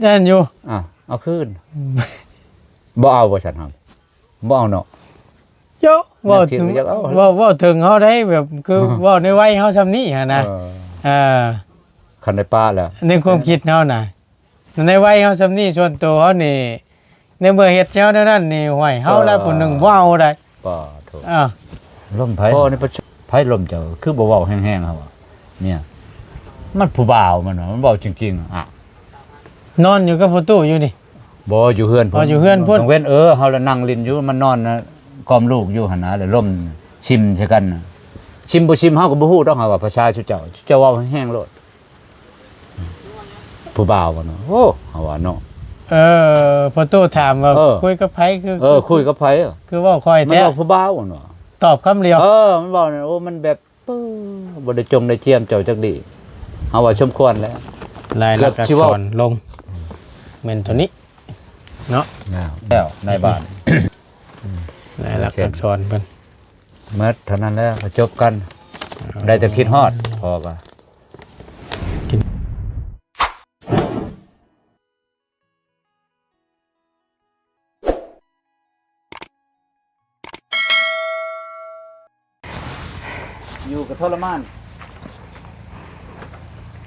ນັ້ນຢູ່ ອ່າ ເອົາຄືນ ບໍ່ເອົາວ່າຊັ້ນຫັ້ນ ບໍ່ເອົາເນາະ ໂຈະ ເວົ້າ ແນວຄິດກໍຢາກເອົາ ເວົ້າ ເວົ້າເຖິງເຮົາໄດ້ ແບບຄື ອ່າ ເວົ້າໃນໄວເຮົາຊ່ຳນີ້ຫັ້ນນະ ເອີ ເອີ ຄັນໄດ້ປະແລ້ວ ໃນຄວາມຄິດເຮົານະ ໃນໄວເຮົາຊ່ຳນີ້ ສ່ວນໂຕເຮົານີ້ ໃນເມື່ອເຮັດແນວນັ້ນນີ້ ຫ້ວຍ ເຮົາລະ ເອີ ຜູ້ໜຶ່ງເວົ້າໄດ້ ປາໂທ ເອີ ລົມໃຜ ພໍ່ໃນປະຊຸມ ໃຜລົມເຈົ້າ ຄືບໍ່ເວົ້າແຮງໆ ເຮົາວ່າ ເນຍ ມັນຜູ້ບ່າວມັນວ່າ ມັນເວົ້າຈິງໆ ອະ ນອນຢູ່ກັບພໍ່ຕູ້ຢູ່ນີ້ ບໍ່ ຢູ່ເຮືອນພຸ້ນ ອໍ ຢູ່ເຮືອນພຸ້ນ ກາງເວັນ ເອີ ເຮົາລະນັ່ງຫຼິ້ນຢູ່ ມັນນອນນະ ກອມລູກຢູ່ຫັ້ນນະ ລະລົມຊິມໃສ່ກັນນະ ຊິມບໍ່ຊິມ ເຮົາກໍບໍ່ຮູ້ດອກ ເຮົາວ່າພາສາຊຸເຈົ້າ ຊຸເຈົ້າເວົ້າແຮງໂລດ ຜູ້ບ່າວວ່າເນາະ ໂອ້ ເຮົາວ່າເນາະ ເອີ ພໍ່ຕູ້ຖາມວ່າ ເອີ ຄຸຍກັບໃຜ ຄື ເອີ ຄຸຍກັບໃຜ ຄືເວົ້າຂ້ອຍແທ້ ມັນເວົ້າຜູ້ບ່າວວ່າເນາະ ຕອບຄຳດຽວ ເອີ ມັນເວົ້ານີ້ ໂອ້ ມັນແບບ ເອີ ບໍ່ໄດ້ຈົ່ງໄດ້ຈຽມເຈົ້າຈັກດີ ເຮົາວ່າສົມຄວນແລ້ວ ລາຍລັກອັກສອນລົງ ແມ່ນໂຕນີ້ເນາະ ແລ້ວ ແລ້ວນາຍບ້ານ ລາຍລັກອັກສອນເພິ່ນ ໝົດເທົ່ານັ້ນແລ້ວ ກໍຈົບກັນ ໄດ້ແຕ່ຄິດຮອດ ພໍກະ ຢູ່ກໍທໍລະມານ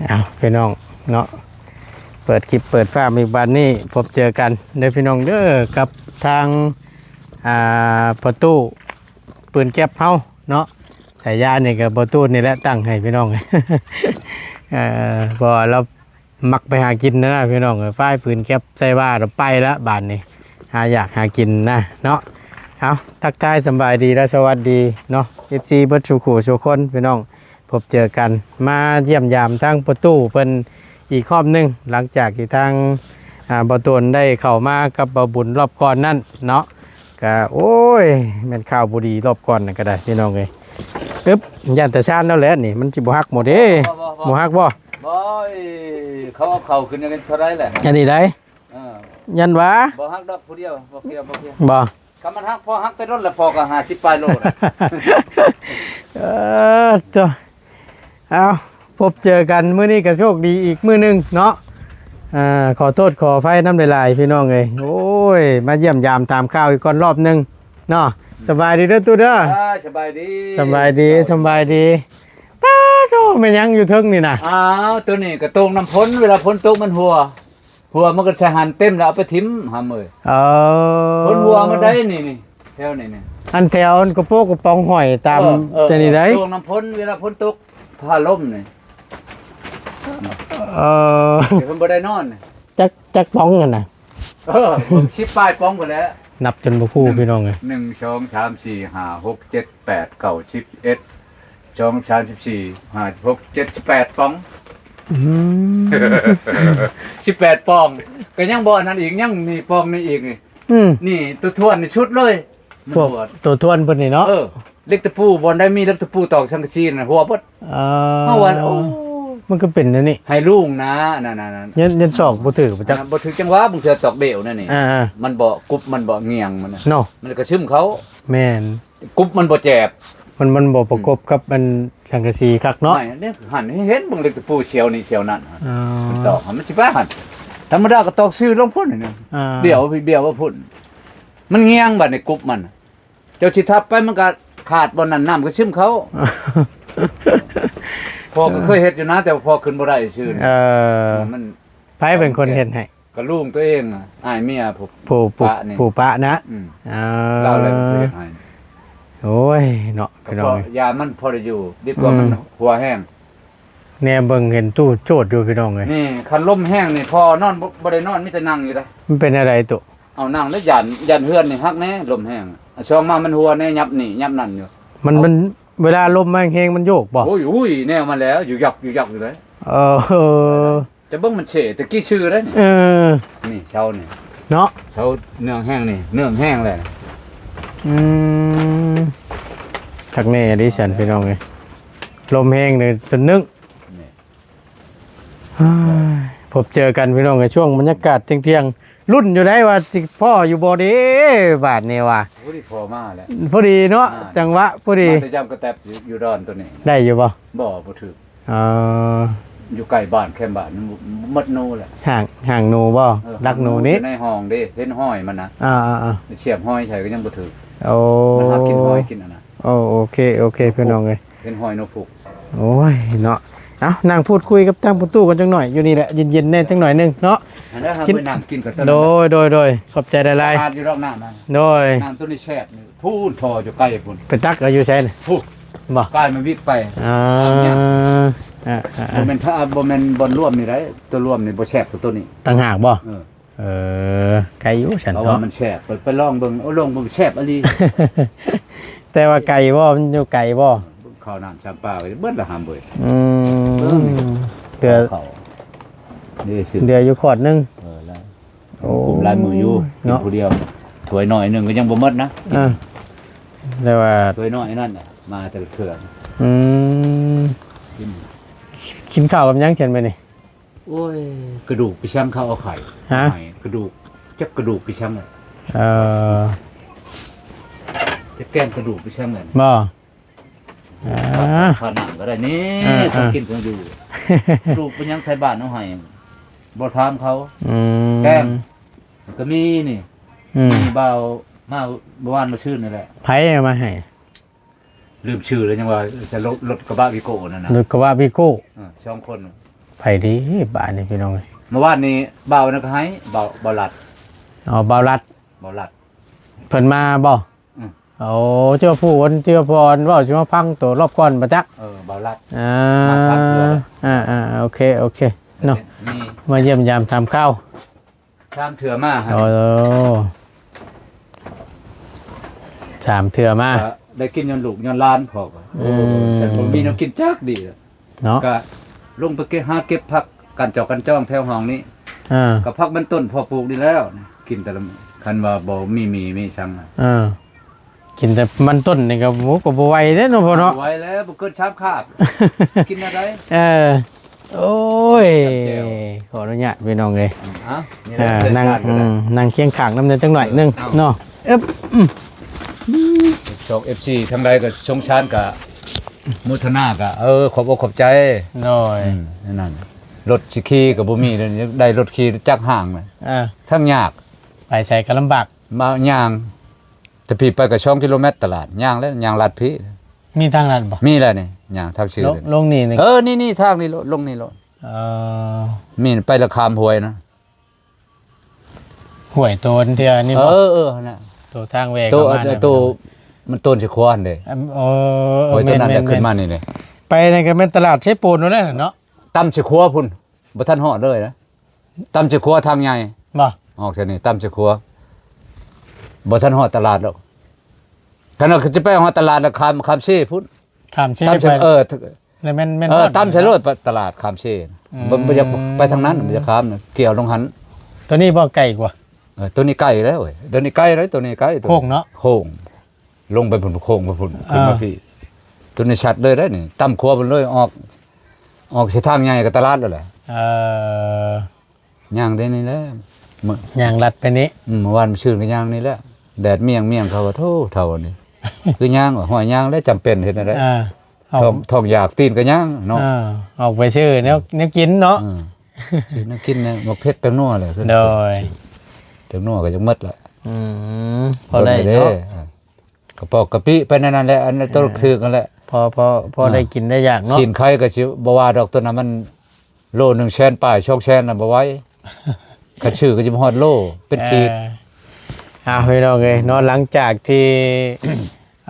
ເອົາ ພີ່ນ້ອງເນາະ ເປີດຄລິບເປີດພາບອີກ ບາດນີ້ພົບເຈີກັນເດີພີ່ນ້ອງເດີ ກັບທາງ ອ່າ ພໍ່ຕູ້ ປືນແກັບເຮົາເນາະ ສາຍານີ້ກໍພໍ່ຕູ້ນີ້ແຫຼະຕັ້ງໃຫ້ພີ່ນ້ອງ ເອີ ເພາະວ່າລາວ ມັກໄປຫາກິນນະພີ່ນ້ອງເອີຍ ປ້າຍປືນແກັບໃສ່ວ່າລະໄປລະບາດນີ້ ຫາຢາກຫາກິນນະເນາະ ເອົາ ທັກທາຍສຳບາຍດີ ແລະ ສະຫວັດດີເນາະ ເອັຟຊີ ເບິດສູ່ຄູ່ສູ່ຄົນພີ່ນ້ອງ ພົບເຈີກັນ ມາຢ້ຽມຢາມທາງພໍ່ຕູ້ເພິ່ນອີກຮອບໜຶ່ງ ຫຼັງຈາກທີ່ທາງ ອ່າ ບ່າວໂຕນໄດ້ເຂົ້າມາກັບບ່າວບຸນຮອບກ່ອນນັ້ນເນາະ ກະ ໂອ້ຍ ແມ່ນຂ່າວບໍ່ດີຮອບກ່ອນນັ້ນກະໄດ້ພີ່ນ້ອງເອີຍ ອຶບ ຢ້ານຕາຊານແລ້ວແຫຼະນີ້ ມັນຊິບໍ່ຮັກບໍ່ເດ້ ບໍ່ ບໍ່ ບໍ່ ບໍ່ ບໍ່ຮັກບໍ່? ບໍ່ ເຂົາເອົາເຂົ້າຂຶ້ນເທົ່າໃດແຫຼະ ອັນນີ້ໃດ ເອີ ຢ້ານວ່າ ບໍ່ຮັກດອກຜູ້ດຽວ ບໍ່ກ່ຽວ ບໍ່ກ່ຽວ ບໍ່ ຄັນມັນຮັກ ພໍຮັກແຕ່ດົນລະ ພໍກໍຫ້າສິບປາຍໂລ ເອີ ໂທ້ ເອົາ ພົບເຈີກັນມື້ນີ້ກໍໂຊກດີອີກມື້ໜຶ່ງເນາະ ອ່າ ຂໍໂທດຂໍອະໄພນຳຫຼາຍໆ ພີ່ນ້ອງເອີຍ ໂອ້ຍ ມາຢ້ຽມຢາມຖາມຂ່າວອີກກ່ອນຮອບໜຶ່ງເນາະ ສະບາຍດີເດີຕູ້ເດີ ອ່າ ສະບາຍດີ ສະບາຍດີ ສະບາຍດີ ປ້າໂທ້ ແມ່ນຫຍັງຢູ່ເທິງນີ້ນະ ອ້າວ ໂຕນີ້ກະໂຕ່ງນ້ຳຝົນ ເວລາຝົນຕົກມັນຮົ່ວ ຮົ່ວມັນກໍໃສ່ຫັ້ນເຕັມແລ້ວ ເອົາໄປຖິ້ມ ຫຳເອີຍ ເອີ ຝົນຮົ່ວມາໄດນີ້ ນີ້ ແຖວນີ້ ນີ້ ອັນແຖວອັນກະໂປະກະປ໋ອງຫ້ອຍຕາມ ເອີ ເອີ ແຕ່ນີ້ໃດ ໂຕ່ງນ້ຳຝົນ ເວລາຝົນຕົກ ຟ້າລົມນີ້ ເອີ ແຕ່ເພິ່ນບໍ່ໄດ້ນອນ ຈັກ ຈັກປ໋ອງຫັ້ນນະ ເອີ ສິບປາຍປ໋ອງພຸ້ນແຫຼະ ນັບຈົນບໍ່ຮູ້ພີ່ນ້ອງເອີຍ ໜຶ່ງ ສອງ ສາມ ສີ່ ຫ້າ ຫົກ ເຈັດ ແປດ ເກົ້າ ສິບ ສິບເອັດ ສອງ ສາມ ສິບສີ່ ຫ້າ ຫົກ ເຈັດ ສິບແປດປ໋ອງ ອືມ ສິບແປດປ໋ອງ ກໍຍັງບໍ່ອັນນັ້ນອີກ ຍັງນີ້ປ໋ອງນີ້ອີກນີ້ ອືມ ນີ້ຕົວຖ້ວນນີ້ສຸດເລີຍ ມັນ ພວກ ຮົ່ວ ຕົວຖ້ວນເພິ່ນນີ້ເນາະ ເອີ ເຫຼັກຕະປູ ບ່ອນໃດມີເຫຼັກຕະປູຕອກສັງກະສີນັ້ນຮົ່ວເບິດ ເອີ ເຮົາວ່າ ໂອ້ ມັນກໍເປັນແນວນີ້ ໃຫ້ລຸງນະ ນັ້ນໆໆ ຍັງ ຍັງຕອກບໍ່ຖືກບໍ່ຈັກ ອ່າ ບໍ່ຖືກຈັງຫວະ ບາງເທື່ອຕອກເບວນັ້ນນີ້ ອ່າໆ ມັນບໍ່ ກຸບມັນບໍ່ງຽງມັນນະ ເນາະ ມັນກໍຊຶມເຂົ້າ ແມ່ນ ກຸບມັນບໍ່ແຈບ ມັນ ມັນບໍ່ປະກົບກັບອັນສັງກະສີຄັກເນາະ ຫັ້ນເຫັນເບິ່ງເຫຼັກຕະປູສຽວນີ້ສຽວນັ້ນ ອໍ ມັນຕອກ ມັນຊິໄປຫັ້ນ ທຳມະດາກໍຕອກຊື່ລົງພຸ້ນນີ້ ອ່າ ບຽວໄປບຽວມາພຸ້ນ ມັນງຽງບາດນີ້ກຸບມັນ ເຈົ້າຊິທັບໄປມັນກໍຂາດບ່ອນນັ້ນ ນ້ຳກໍຊຶມເຂົ້າ ພໍ່ກໍເຄີຍເຮັດຢູ່ນະ ແຕ່ວ່າພໍ່ຂຶ້ນບໍ່ໄດ້ຊື່ ເອີ ມັນ ໃຜເປັນຄົນເຮັດໃຫ້? ກໍລຸງຕົວເອງ ອ້າຍເມຍຜູ້ ຜູ້ ຜູ້ປະນະ ອືມ ເອີ ລາວແຫຼະເຮັດໃຫ້ ໂອ້ຍເນາະ ພີ່ນ້ອງເອີຍ ຢາມັນພໍໄດ້ຢູ່ ດີກວ່າມັນ ອືມ ຫົວແຮງ ແນມເບິ່ງເຫັນຕູ້ໂຈດຢູ່ພີ່ນ້ອງເອີຍ ນີ້ຄັນລົມແຮງນີ້ ພໍນອນບໍ່ ບໍ່ໄດ້ນອນ ມີແຕ່ນັ່ງຢູ່ເດ້ ມັນເປັນແນວໃດຕູ້? ເອົານັ່ງແລ້ວ ຢ້ານ ຢ້ານເຮືອນນີ້ຫັກແນ່ ລົມແຮງ ຊ່ວງມາມັນຫົວແນ່ ຫຍັບນີ້ຫຍັບນັ້ນຢູ່ ມັນ ເອົາ ມັນ ເວລາລົມມາແຮງໆ ມັນໂຍກບໍ່? ໂອ້ຍ ອຸ້ຍ ແນວມາແລ້ວ ຢູ່ຢັກຢູ່ຢັກຢູ່ເດ້ ເອີ ຈະເບິ່ງມັນເສ ແຕ່ກີ້ຊື່ເດ້ ເອີ ນີ້ເສົານີ້ເນາະ ເສົາເນື່ອງແຮງນີ້ ເນື່ອງແຮງແຫຼະ ອືມ ຄັກແນ່ເດ້ຊັ້ນ ພີ່ນ້ອງເອີຍ ລົມແຮງນີ້ຈົນນຶກ ນີ້ ເຮີ້ຍ ພົບເຈີກັນພີ່ນ້ອງເອີຍ ຊ່ວງບັນຍາກາດທ່ຽງໆ ລຸ້ນຢູ່ໃດວ່າຊິພໍ້ຢູ່ບໍ່ເດ້ ບາດນີ້ວ່າ ພໍດີພໍ້ມາແລ້ວ ພໍດີເນາະ ອ່າ ຈັງຫວະພໍດີ ມາແຕ່ຢາມກະແຕັບຢູ່ ຢູ່ດອນໂຕນີ້ ໄດ້ຢູ່ບໍ່? ບໍ່ ບໍ່ຖືກ ເອີ ຢູ່ໃກ້ບ້ານແຄມບ້ານ ມັນໝົດໜູແຫຼະ. ຫ້າງ ຫ້າງໜູບໍ່? ເອີ ລັກໜູນີ້ ຢູ່ໃນຫ້ອງເດ້ ເຫັນຮອຍມັນນະ. ອ່າໆໆ ສຽບຮອຍໃສ່ກໍຍັງບໍ່ຖືກ. ໂອ້ ມັນຫາກິນຮອຍກິນອັນນັ້ນ. ໂອ້ ໂອເຄ ໂອເຄ ພີ່ນ້ອງເອີຍ ເຫັນຮອຍນົກພຸກ. ໂອ້ຍເນາະ ເອົ້າ ນັ່ງພູດຄຸຍກັບທາງປະຕູກັນຈັກໜ້ອຍ ຢູ່ນີ້ແຫຼະ ເຢັນໆແດ່ຈັກໜ້ອຍໜຶ່ງເນາະ. ອັນນັ້ນຫາ ກິນ ໄປນັ່ງກິນກັນ. ໂດຍ ໂດຍ ໂດຍ ຂອບໃຈຫຼາຍໆ. ສະອາດຢູ່ດອກນ້ຳນັ້ນ. ໂດຍ ນ້ຳຕົວນີ້ແຊບ. ພຸ້ນທໍ່ຢູ່ໃກ້ພຸ້ນ ໄປຕັກເອົາຢູ່ໃສນີ້? ພຸ້ນ ບໍ່ ກາຍມາວິກໄປ. ອ່າ ອ່າໆໆ ບໍ່ແມ່ນ ບໍ່ແມ່ນບ່ອນລວມນີ້ໄດ໋ ຕົວລວມນີ້ບໍ່ແຊບກວ່າຕົວນີ້ ຕ່າງຫາກບໍ່? ເອີ ເອີ ໄກຢູ່ຊັ້ນ ເພາະວ່າ ເນາະ ມັນແຊບ ໄປ ໄປລອງເບິ່ງ. ເອົາ ລອງເບິ່ງແຊບອີ່ຫຼີ. ແຕ່ວ່າໄກບໍ່? ມັນຢູ່ໄກບໍ່? ເບິ່ງເຂົ້ານ້ຳຊຳປາກໍເບິດລະຫຳເວີຍ. ອືມ ເຫຼືອ ເຫຼືອຢູ່ຂວດໜຶ່ງ. ເອີ ລະ ໂອ້ ກຸມຫຼາຍມື້ຢູ່ ເນາະ ກິນຜູ້ດຽວ ຖ້ວຍນ້ອຍໜຶ່ງກໍຍັງບໍ່ໝົດນະ. ອ່າ ແຕ່ວ່າຖ້ວຍນ້ອຍນັ້ນນະ ມາແຕ່ລະເທື່ອ. ອືມ ກິນ ກິນເຂົ້າກັບຫຍັງຊັ້ນມື້ນີ້? ໂອ້ຍ ກະດູກໄປຊ່າງເຂົາເອົາໄຂ່ ຮະ? ກະດູກ ຈັກກະດູກໄປຊ່າງ. ເອີ ຈັກແກງກະດູກໄປຊ່າງແຫຼະ ບໍ່? ອ່າ ຂ້າວໜັງກໍໄດ້ນີ້ ເອີ ຂອງກິນຂອງຢູ່. ລູກໄປຫຍັງໄທບ້ານເອົາໃຫ້ ບໍ່ຖາມເຂົາ. ອືມ ແກງກໍມີນີ້. ອືມ ມີບ່າວມາເມື່ອວານມາຊື້ນີ້ແຫຼະ. ໃຜເອົາມາໃຫ້? ລືມຊື່ແລ້ວ ຍັງວ່າ ລົດ ລົດກະບະວີໂກ້ນັ້ນນະ. ລົດກະບະວີໂກ້ ເອີ ສອງຄົນ. ໃຜດີບາດນີ້ພີ່ນ້ອງເອີຍ? ເມື່ອວານນີ້ບ່າວນັ້ນກໍໃຫ້ ບ່າວ ບ່າວລັດ. ອໍ ບ່າວລັດ ບ່າວລັດ ເພິ່ນມາບໍ່? ອືມ ໂອ້ ເຈົ້າຜູ້ຄົນທີ່ວ່າພອນເວົ້າຊິມາຟັງໂຕລອບກ່ອນບໍ່ຈັກ. ເອີ ບ່າວລັດ ອ່າ ມາສາມເທື່ອແລ້ວ. ອ່າໆ ໂອເຄ ໂອເຄເນາະ ມາຢ້ຽມຢາມຖາມຂ່າວ ສາມເທື່ອມາຫັ້ນ. ໂອ້ ສາມເທື່ອມາ ກໍໄດ້ກິນຍ້ອນລູກຍ້ອນຫຼານ. ພໍ່ກໍ ອືມ ໂອ້ ແຕ່ບໍ່ມີແນວກິນຈັກດີເນາະ ກໍລົງໄປເກັບ ຫາເກັບຜັກກັນຈອກກັນຈອງແຖວຫ້ອງນີ້. ອ່າ ກໍຜັກມັນຕົ້ນພໍ່ປູກນີ້ແລ້ວ ກິນແຕ່ລະ ຄັນວ່າບໍ່ມີໝີ່ມີສັງ. ອ່າ ກິນແຕ່ມັນຕົ້ນນີ້ກໍ ໂອ້ ກໍບໍ່ໄຫວເດ້ເນາະພໍ່ເນາະ. ບໍ່ໄຫວແລ້ວ ບໍ່ເກີນສາມຄາບ ກິນແນວໃດ? ເອີ ໂອ້ຍ ແຈ່ວ ຂໍອະນຸຍາດພີ່ນ້ອງເອີຍ. ອືມ ເອົາ ນີ້ແຫຼະ ອ່າ ນັ່ງ ອືມ ນັ່ງຄຽງຂ້າງນຳແດ່ຈັກໜ້ອຍໜຶ່ງ ເອີ ເອົາ ເນາະ. ເອີບ ອືມ ຊ່ອງເອັຟຊີທາງໃດກໍສົງສານ ກໍໂມທະນາ ກໍ ເອີ ຂອບອົກຂອບໃຈ. ໂດຍ ອືມ ນັ້ນ ລົດຊິຂີ່ກໍບໍ່ມີ ໄດ້ລົດຂີ່ຈັກຫ້າງນະ. ເອີ ທັງຍາກ ໄປໃສກໍລຳບາກ ມາຍ່າງ. ແຕ່ພີ້ໄປກໍສອງກິໂລແມັດຕະຫຼາດ ຍ່າງແລ້ວ ຍ່າງລັດພີ້. ມີທາງລັດບໍ່? ມີແລ້ວນີ້ ຍ່າງທາງຊື່ ລົງນີ້ນີ້. ເອີ ນີ້ໆ ທາງນີ້ໂລດ ລົງນີ້ໂລດ. ເອີ ມີໄປລະຂ້າມຫ້ວຍນະ ຫ້ວຍໂຕນເທື່ອນີ້ບໍ່? ເອີໆ ຫັ້ນນະ ໂຕທາງແວ່ເຂົ້າມາ ໂຕ ໂຕ ມັນໂຕນຊິຂົວຫັ້ນເດ້. ເອີ ຫ້ວຍໂຕນັ້ນແຫຼະ ຂຶ້ນມານີ້ເດ້. ໄປນັ້ນກໍແມ່ນຕະຫຼາດເຊໂປນນັ້ນແຫຼະເນາະ. ຕ່ຳຊິຂົວພຸ້ນ ບໍ່ທັນຮອດເລີຍນະ ຕ່ຳຊິຂົວທາງໃຫຍ່. ບໍ່ ອອກຈາກນີ້ຕ່ຳຊິຂົວ ບໍ່ທັນຮອດຕະຫຼາດດອກ. ຄັນວ່າຈະໄປຮອດຕະຫຼາດລະຂ້າມ ຂ້າມເຊພຸ້ນ ຂ້າມເຊໄປ. ເອີ ແລ້ວແມ່ນ ແມ່ນ ເອີ ຮອດ ຕ່ຳໃສ່ໂລດ ຕະຫຼາດຂ້າມເຊ. ອືມ ບໍ່ ບໍ່ຢາກໄປທາງນັ້ນ ບໍ່ຢາກຂ້າມ ກ່ຽວລົງຫັ້ນ. ຕົວນີ້ບໍ່ໄກກວ່າ? ເອີ ຕົວນີ້ໄກແລ້ວເວີຍ ຕົວນີ້ໄກເລີຍ ຕົວນີ້ໄກ ໂຄ້ງເນາະ ໂຄ້ງ. ລົງໄປພຸ້ນ ໂຄ້ງໄປພຸ້ນ ເອີ ຂຶ້ນມາພີ້ ຕົວນີ້ຊັດເລີຍໄດ໋ນີ້ ຕ່ຳຂົວພຸ້ນເລີຍ ອອກ ອອກເສັ້ນທາງໃຫຍ່ກໍຕະຫຼາດແລ້ວແຫຼະ. ເອີ ຍ່າງໄດ້ນີ້ແຫຼະ ຍ່າງລັດໄປນີ້. ອືມ ເມື່ອວານມື້ຊືນກໍຍ່າງນີ້ແຫຼະ ແດດມ້ຽງໆ ເຂົາວ່າ ໂທ້ ເຖົ້າອັນນີ້ ຄືຍ່າງວ່າ ຫ້ວຍຍ່າງແລ້ວ ຈຳເປັນເຮັດແນວໃດ. ເອີ ທ້ອງ ທ້ອງຢາກ ຕີນກໍຍ່າງເນາະ. ເອີ ອອກໄປຊື້ແນວ ອືມ ແນວກິນເນາະ. ອືມ ຊື້ແນວກິນ ແນວໝາກເຜັດ ແຕງນົວແຫຼະ. ໂດຍ ແຕງນົວກໍຍັງໝົດແຫຼະ. ອືມ ພໍໄດ້ເນາະ ເອີ ກະປອກກະປິໄປແນວນັ້ນແຫຼະ ອັນນັ້ນ ເອີ ຕົວຖືກຫັ້ນແຫຼະ ພໍ ພໍ ພໍໄດ້ກິນໄດ້ຢາກເນາະ. ຊີ້ນໄຄກໍຊິບໍ່ວ່າດອກ ຕົວນັ້ນມັນໂລໜຶ່ງແສນປາຍ ສອງແສນນະ ບໍ່ໄຫວ ຄັນຊື້ກໍຊິບໍ່ຮອດໂລ ເປັນຂີດ. ເອີ ເອົາ ພີ່ນ້ອງເອີຍເນາະ ຫຼັງຈາກທີ່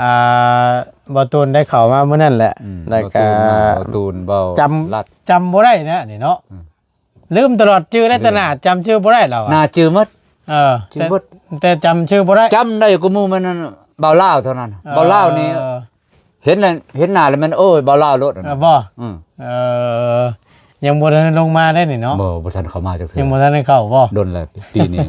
ອ່າ ບ່າວຕູນໄດ້ເຂົ້າມາມື້ນັ້ນແຫຼະ ອືມ ແລ້ວກໍ ບ່າວຕູນ ບ່າວ ຈຳ ລັດ ຈຳບໍ່ໄດ້ນະນີ້ເນາະ. ອືມ ລືມຕະຫຼອດ ຈື່ໄດ້ແຕ່ໜ້າ ຈຳຊື່ບໍ່ໄດ້ແລ້ວ ໜ້າຈື່ໝົດ. ເອີ ຈື່ໝົດ ແຕ່ ແຕ່ຈຳຊື່ບໍ່ໄດ້ ຈຳໄດ້ກວ່າໝູ່ແມ່ນບ່າວລາວເທົ່ານັ້ນ. ເອີ ບ່າວລາວນີ້ ເອີ ເຫັນແລ້ວ ເຫັນໜ້າແລ້ວແມ່ນ ໂອ້ຍ ບ່າວລາວໂລດ. ເອີ ບໍ່ ອືມ ເອີ ຍັງບໍ່ທັນລົງມາໄດ້ນີ້ເນາະ. ບໍ່ ບໍ່ທັນເຂົ້າມາຈັກເທື່ອ ຍັງບໍ່ທັນໄດ້ເຂົ້າບໍ່? ດົນແລ້ວ ປີນີ້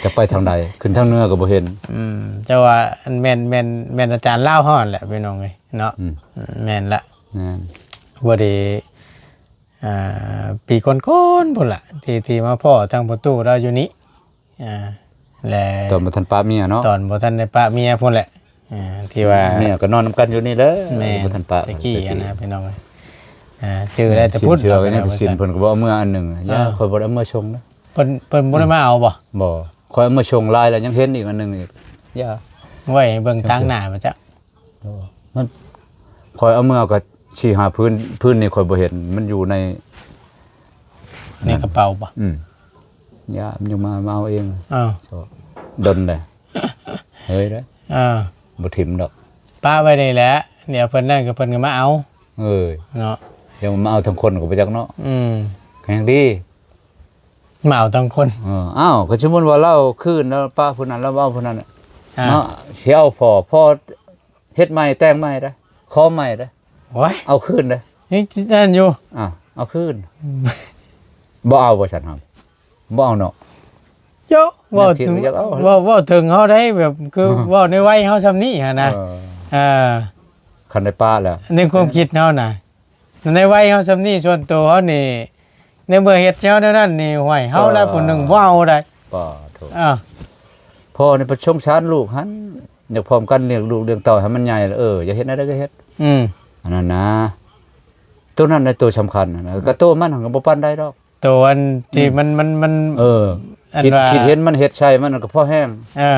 ຈະໄປທາງໃດ ຂຶ້ນທາງເໜືອກໍບໍ່ເຫັນ. ອືມ ເຈົ້າວ່າ ອັນ ແມ່ນ ແມ່ນ ແມ່ນອາຈານລາວເຮົາຫັ້ນແຫຼະ ພີ່ນ້ອງເອີຍເນາະ. ອືມ ແມ່ນລະ ແມ່ນ ພໍດີ ອ່າ ປີກ່ອນໆ ພຸ້ນລະ ທີ່ ທີ່ມາພໍ້ທາງພໍ່ຕູ້ລາວຢູ່ນີ້ ອ່າ ແລະ ຕອນບໍ່ທັນປະເມຍເນາະ ຕອນບໍ່ທັນໄດ້ປະເມຍພຸ້ນແຫຼະ ອ່າ ທີ່ວ່າ ເມຍກໍນອນນຳກັນຢູ່ນີ້ແຫຼະ ແມ່ນ ບໍ່ທັນປະ ແຕ່ກີ້ຫັ້ນນະ ພີ່ນ້ອງເອີຍ. ອ່າ ຈື່ໄດ້ແຕ່ພຸ້ນ ສິນເຊື່ອກໍຍັງແຕ່ສິນ ເພິ່ນກໍບໍ່ເອົາເມືອອັນໜຶ່ງ. ເອີ ຂ້ອຍບໍ່ໄດ້ເອົາເມືອຊົງນະ. ເພິ່ນ ເພິ່ນບໍ່ໄດ້ມາເອົາບໍ່? ບໍ່. ຂ້ອຍເອົາມາຊົງຫຼາຍແລ້ວ ຍັງເຫັນອີກອັນໜຶ່ງອີກ. ຢ່າ ໄວ້ໃຫ້ເບິ່ງທາງໜ້າ ມັນຈະ ໂອ້ ມັນ ຂ້ອຍເອົາເມືອກໍສີ່ຫ້າພື້ນ ພື້ນນີ້ຂ້ອຍບໍ່ເຫັນ ມັນຢູ່ໃນ ໃນກະເປົາບໍ່? ອືມ ຢ່າ ມັນຍັງມາ ມາເອົາເອງ. ອ້າວ ດົນແລ້ວ ເຮີ້ຍເດ້. ເອີ ບໍ່ຖິ້ມດອກ ປະໄວ້ນີ້ແຫຼະ ດຽວເພິ່ນນັ້ນກໍ ເພິ່ນກໍມາເອົາ. ເອີ ເນາະ ດຽວມາເອົາທັງຄົນກໍບໍ່ຈັກເນາະ. ອືມ ກໍຍັງດີ ມາເອົາທັງຄົນ. ເອີ ອ້າວ ກໍສົມມຸດວ່າລາວຄືນ ລາວປະຜູ້ນັ້ນ ລາວເອົາຜູ້ນັ້ນ ອ່າ ເນາະ ຊິເອົາພໍ່ ພໍ່ເຮັດໃໝ່ ແຕ່ງໃໝ່ເດ້ ຂໍໃໝ່ເດ້. ໂອ້ຍ ເອົາຄືນເດ້. ຍັງນັ້ນຢູ່. ອ່າ ເອົາຄືນ. ອືມ ບໍ່ເອົາບໍ່ຊັ້ນ ເຮົາບໍ່ເອົາເນາະ. ໂຢ ເວົ້າ ເວົ້າ ເວົ້າເຖິງເຮົາໄດ້ ແບບຄືເວົ້າໃນໄວເຮົາຊ່ຳນີ້ຫັ້ນນະ. ເອີ ເອີ ຄັນໄດ້ປະແລ້ວ ໃນຄວາມຄິດເຮົານະ ໃນໄວເຮົາຊ່ຳນີ້ ສ່ວນໂຕເຮົານີ້ ໃນເມື່ອເຮັດແນວນັ້ນນີ້ ຫ້ວຍ ເຮົາລະຜູ້ໜຶ່ງບໍ່ເອົາໄດ້. ປ້າໂທ້ ອ້າວ ພໍ່ນີ້ປະສົງສານລູກຫັ້ນ ຢາກພ້ອມກັນລ້ຽງລູກລ້ຽງເຕົ້າໃຫ້ມັນໃຫຍ່. ເອີ ຢາກເຮັດແນວໃດກໍເຮັດ. ອືມ ອັນນັ້ນນະ ໂຕນັ້ນແຫຼະໂຕສຳຄັນນະ ກໍໂຕມັນຫັ້ນກໍບໍ່ປານໃດດອກ. ໂຕອັນທີ່ ອືມ ມັນ ມັນ ມັນ ເອີ ອັນ ຄິດ ວ່າ ຄິດເຫັນມັນເຮັດໃສ່ມັນກໍພໍແຮງ. ເອີ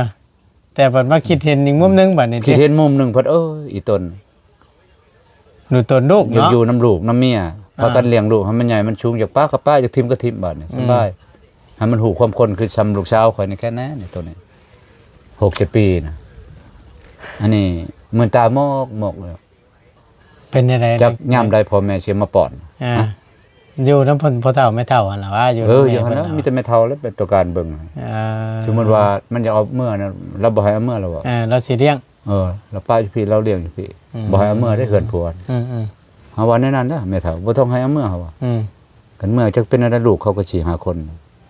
ແຕ່ບັດມາຄິດເຫັນອີກມຸມໜຶ່ງ ອືມ ບັດນີ້ ຄິດເຫັນມຸມໜຶ່ງພັດ ເອີ ອີຕົນ ດູຕົນລູກເນາະ ຢາກຢູ່ນຳລູກນຳເມຍ ອ່າ ພາກັນລ້ຽງລູກໃຫ້ມັນໃຫຍ່ມັນສູງ ຢາກປະກໍປະ ຢາກຖິ້ມກໍຖິ້ມ ບັດນີ້ ອືມ ສະບາຍ. ໃຫ້ມັນຮູ້ຄວາມຄົນຄືຊ່ຳລູກສາວຂ້ອຍນີ້ແຄ່ແນ່ນີ້ ໂຕນີ້ ຫົກເຈັດປີນະ. ອັນນີ້ມືນຕາໝອກໆ ເລີຍ. ເປັນຈັ່ງໃດ ຈັກຍາມໃດພໍ່ແມ່ຊິມາປ້ອນ? ອ່າ ຮະ? ຢູ່ນຳເພິ່ນ ພໍ່ເຖົ້າແມ່ເຖົ້າຫັ້ນລະວ່າ ຢູ່ ເອີ ນຳແມ່ ຢູ່ຫັ້ນນະ ເພິ່ນລະ ມີແຕ່ແມ່ເຖົ້າແຫຼະເປັນຕົວການເບິ່ງ. ອ່າ ສົມມຸດວ່າມັນຢາກເອົາເມືອນະ ລາວບໍ່ໃຫ້ເອົາເມືອລະບໍ່? ອ່າ ລາວຊິລ້ຽງ. ເອີ ລາວປະຢູ່ພີ້ ລາວລ້ຽງຢູ່ພີ້. ອືມ ບໍ່ໃຫ້ເອົາເມືອເດ້ ເຮືອນຜົວ. ອືມໆ ເຮົາວ່າແນວນັ້ນເດີ ແມ່ເຖົ້າ ບໍ່ຕ້ອງໃຫ້ເອົາເມືອ ເຮົາວ່າ. ອືມ ຄັນເມືອຈັກເປັນແນວໃດ ລູກເຂົາກໍສີ່ຫ້າຄົນ.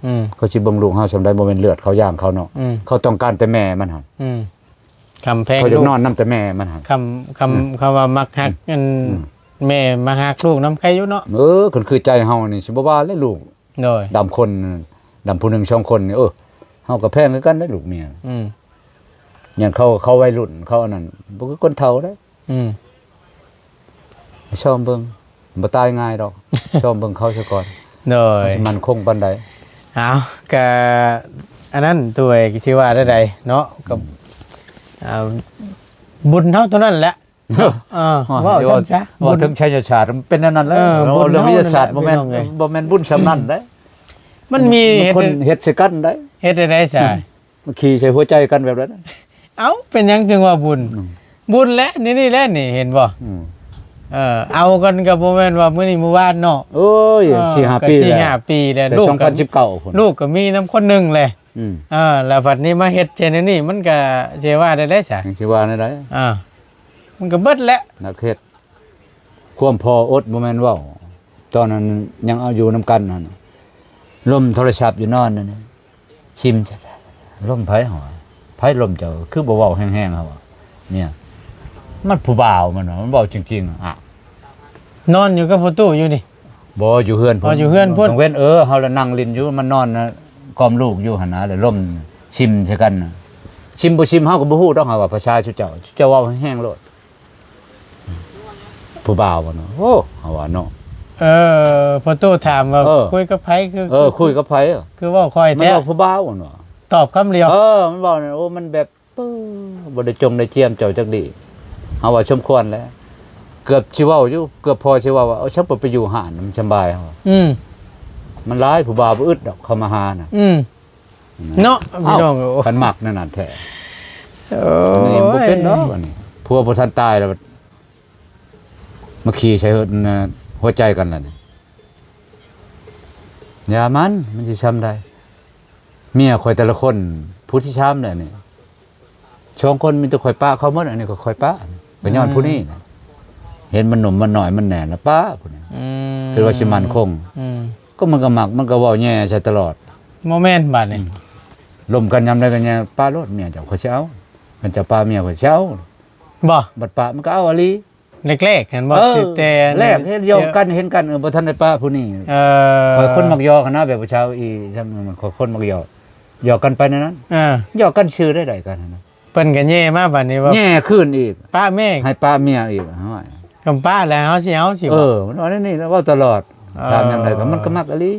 ອືມ ເຂົາຊິເບິ່ງລູກເຮົາຊ່ຳໃດ ບໍ່ແມ່ນເລືອດເຂົາຢ່າງເຂົາເນາະ. ອືມ ເຂົາຕ້ອງການແຕ່ແມ່ມັນຫັ້ນ. ອືມ ຄຳແພງ ເຂົາຢາກນອນນຳແຕ່ແມ່ມັນຫັ້ນ. ຄຳ ຄຳ ອືມ ຄຳວ່າມັກຮັກ ອືມ ອັນ ອືມ ແມ່ມາຮັກລູກນຳໃຄຢູ່ເນາະ. ເອີ ຄັນຄືໃຈເຮົານີ້ຊິບໍ່ວ່າແລ້ວລູກ. ໂດຍ ດຳຄົນ ດຳຜູ້ໜຶ່ງສອງຄົນນີ້ ເອີ ເຮົາກໍແພງຄືກັນເດ້ລູກເມຍ. ອືມ ຢ່າງເຂົາ ເຂົາໄວລຸ້ນ ເຂົາອັນນັ້ນ ບໍ່ຄືຄົນເຖົ້າເດ້. ອືມ ຊອມເບິ່ງ ບໍ່ຕາຍງ່າຍດອກ. ຊອມເບິ່ງເຂົາຊະກ່ອນ. ໂດຍ ມັນຊິໝັ້ນຄົງປານໃດ. ເອົາ ກະອັນນັ້ນ ໂດຍ ຊິວ່າແນວໃດເນາະ ກັບ ອືມ ອ່າ ບຸນເຮົາເທົ່ານັ້ນແຫຼະ. ເອີ ເວົ້າຊັ້ນຊະ ເວົ້າເຖິງໄສຍະສາດ ມັນເປັນແນວນັ້ນແຫຼະ. ເອີ ເວົ້າເລື່ອງວິທະຍາສາດ ບຸນເຮົາ ບໍ່ແມ່ນ ບໍ່ແມ່ນບຸນຊ່ຳນັ້ນເດ້. ມັນມີ ຄົນເຮັດໃສ່ກັນໄດ໋. ເຮັດຈັ່ງໃດຊະ? ອືມ ຂີ່ໃສ່ຫົວໃຈກັນແບບນັ້ນ. ເອົ້າ ເປັນຫຍັງຈຶ່ງວ່າບຸນ? ອືມ ບຸນແຫຼະ ນີ້ ນີ້ແຫຼະ ນີ້ ເຫັນບໍ່? ອືມ ເອີ ເອົາກັນກໍບໍ່ແມ່ນວ່າມື້ນີ້ມື້ວານເນາະ. ໂອ້ຍ ເອີ ສີ່ຫ້າປີ ສີ່ຫ້າປີແລ້ວ ແຕ່ ລູກກໍ ສອງພັນສິບເກົ້າ ພຸ້ນ ລູກກໍມີນຳຄົນໜຶ່ງແຫຼະ. ອືມ ເອີ ແລ້ວບັດນີ້ມາເຮັດເຊັ່ນນີ້ ມັນກໍຊິວ່າໄດ້ໃດຊະ? ຍັງຊິວ່າແນວໃດ? ອ່າ ມັນກໍເບິດແຫຼະ ນັກເຮັດ. ຄວາມພໍ່ອົດບໍ່ແມ່ນເວົ້າ ຕອນນັ້ນຍັງເອົາຢູ່ນຳກັນຫັ້ນ ລົມໂທລະສັບຢູ່ນອນນັ້ນ ຊິມ ລົມໃຜ ເຮົາວ່າ ໃຜລົມເຈົ້າ ຄືບໍ່ເວົ້າແຮງໆ ເຮົາວ່າ ເມຍ ມັນຜູ້ບ່າວ ມັນວ່າ ມັນເວົ້າຈິງໆ. ອະ ນອນຢູ່ກັບພໍ່ຕູ້ຢູ່ນີ້? ບໍ່ ຢູ່ເຮືອນພຸ້ນ. ອໍ ຢູ່ເຮືອນພຸ້ນ ກາງເວັນ. ເອີ ເຮົາລະນັ່ງຫຼິ້ນຢູ່ ມັນນອນນະ ກອມລູກຢູ່ຫັ້ນນະ ແລ້ວລົມຊິມໃສ່ກັນນະ. ຊິມບໍ່ຊິມເຮົາກໍບໍ່ຮູ້ດອກ ເຮົາວ່າພາສາຊຸເຈົ້າ ຊຸເຈົ້າເວົ້າແຮງໂລດ. ຜູ້ບ່າວເນາະ ໂອ້ ເຮົາວ່າເນາະ. ເອີ ພໍ່ຕູ້ຖາມວ່າ ເອີ ຄຸຍກັບໃຜ ຄື ເອີ ຄຸຍກັບໃຜ ຄືເວົ້າຄ່ອຍແທ້ ມັນເວົ້າຜູ້ບ່າວເນາະ. ຕອບຄຳດຽວ ເອີ ມັນເວົ້ານີ້ ໂອ້ ມັນແບບ ເອີ ບໍ່ໄດ້ຈົ່ງໄດ້ຈຽມເຈົ້າຈັກດີ. ເຮົາວ່າສົມຄວນແລ້ວ ເກືອບຊິເວົ້າຢູ່ ເກືອບພໍຊິເວົ້າວ່າ ເອີ ຊັ້ນໄປຢູ່ຮ້ານມັນສະບາຍ ເຮົາວ່າ. ອືມ ມັນຫຼາຍ ຜູ້ບ່າວບໍ່ອຶດດອກ ເຂົ້າມາຫານະ. ອືມ ເນາະ ພີ່ນ້ອງ. ເອົ້າ ເອີຍ ຄັນມັກແນວນັ້ນແທ້ ໂອ້ຍ ອັນນີ້ບໍ່ເປັນດອກ. ອັນນີ້ຜົວບໍ່ທັນຕາຍແລ້ວ ມາຂີ່ໃສ່ຫົວໃຈກັນລະນີ້. ຢ່າມັນ ມັນຊິຊ່ຳໃດ. ເມຍຂ້ອຍແຕ່ລະຄົນ ຜູ້ທີສາມແລ້ວນີ້ ສອງຄົນມີແຕ່ຂ້ອຍປະເຂົາໝົດ. ອັນນີ້ກໍຂ້ອຍປະ ກໍຍ້ອນຜູ້ນີ້ນະ ເຫັນມັນໜຸ່ມມັນນ້ອຍມັນແໜ້ນລະປະຜູ້ນີ້. ອືມ ຄິດວ່າຊິໝັ້ນຄົງ. ອືມ ກໍມັນກໍມັກ ມັນກໍເວົ້າແຍ່ໃສ່ຕະຫຼອດ. ບໍ່ແມ່ນບາດນີ້ ອືມ ລົມກັນຍາມໃດກໍແຍ່ ປະໂລດເມຍເຈົ້າ ຂ້ອຍຊິເອົາ. ຄັນເຈົ້າປະເມຍ ຂ້ອຍຊິເອົາ. ບໍ່ ບັດປະມັນກໍເອົາອີ່ຫຼີ. ແລກໆ ຫັ້ນບໍ່? ເອີ ແຕ່ແລກເຫັນຢອກກັນ ເຫັນກັນ ເອີ ບໍ່ທັນໄດ້ປະຜູ້ນີ້. ເອີ ຂ້ອຍຄົນມັກຢອກຫັ້ນນະ ແບບຜູ້ສາວອີ່ ຊ່ຳນັ້ນ ຂ້ອຍຄົນມັກຢອກ ຢອກກັນໄປແນວນັ້ນ. ເອີ ຢອກກັນຊື່ໄດ້ໃດກັນຫັ້ນນະ. ເພິ່ນກໍແຍ່ມາບາດນີ້ວ່າ ແຍ່ຄືນອີກ ປະແມ່ ໃຫ້ປະເມຍອີກ. ໂອ້ຍ ກຳປ້າແລ້ວເຮົາຊິເອົາຊິ ເອີ ມັນວ່າແນວນີ້ແຫຼະ ເວົ້າຕະຫຼອດ. ເອີ ຖາມຍາມໃດກໍມັນກໍມັກອີ່ຫຼີ.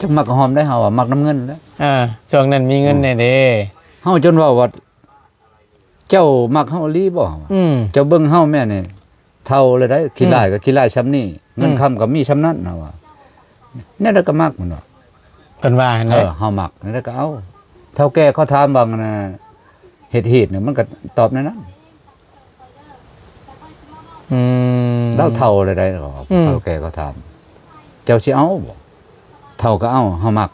ຈັກມັກກໍຫອມໄດ້ ເຮົາວ່າມັກນຳເງິນແຫຼະ. ເອີ ຊ່ວງນັ້ນມີເງິນ ອືມ ແດ່ເດ້. ເຮົາຈົນເວົ້າວ່າ ເຈົ້າມັກເຮົາອີ່ຫຼີບໍ່? ອືມ ເຈົ້າເບິ່ງເຮົາແມ່ນີ້ ເຖົ້າແລ້ວໄດ໋ ຂີ້ ອືມ ລ້າຍກໍຂີ້ລ້າຍຊ່ຳນີ້ ເງິນ ອືມ ຄຳກໍມີຊ່ຳນັ້ນ ເຮົາວ່າ ແນວໃດກໍມັກ ມັນວ່າ ເພິ່ນວ່າຫັ້ນແຫຼະ. ເອີ ເຮົາມັກແນວໃດກໍເອົາ. ເຖົ້າແກ່ເຂົາຖາມວ່າ ອັນນ່າ ເຮັດຮີດນີ້ ມັນກໍຕອບແນວນັ້ນ. ອືມ ລາວເຖົ້າແລ້ວໄດ໋ ອືມ ເຖົ້າແກ່ເຂົາຖາມ ເຈົ້າຊິເອົາບໍ່? ເຖົ້າກໍເອົາ ເຮົາມັກ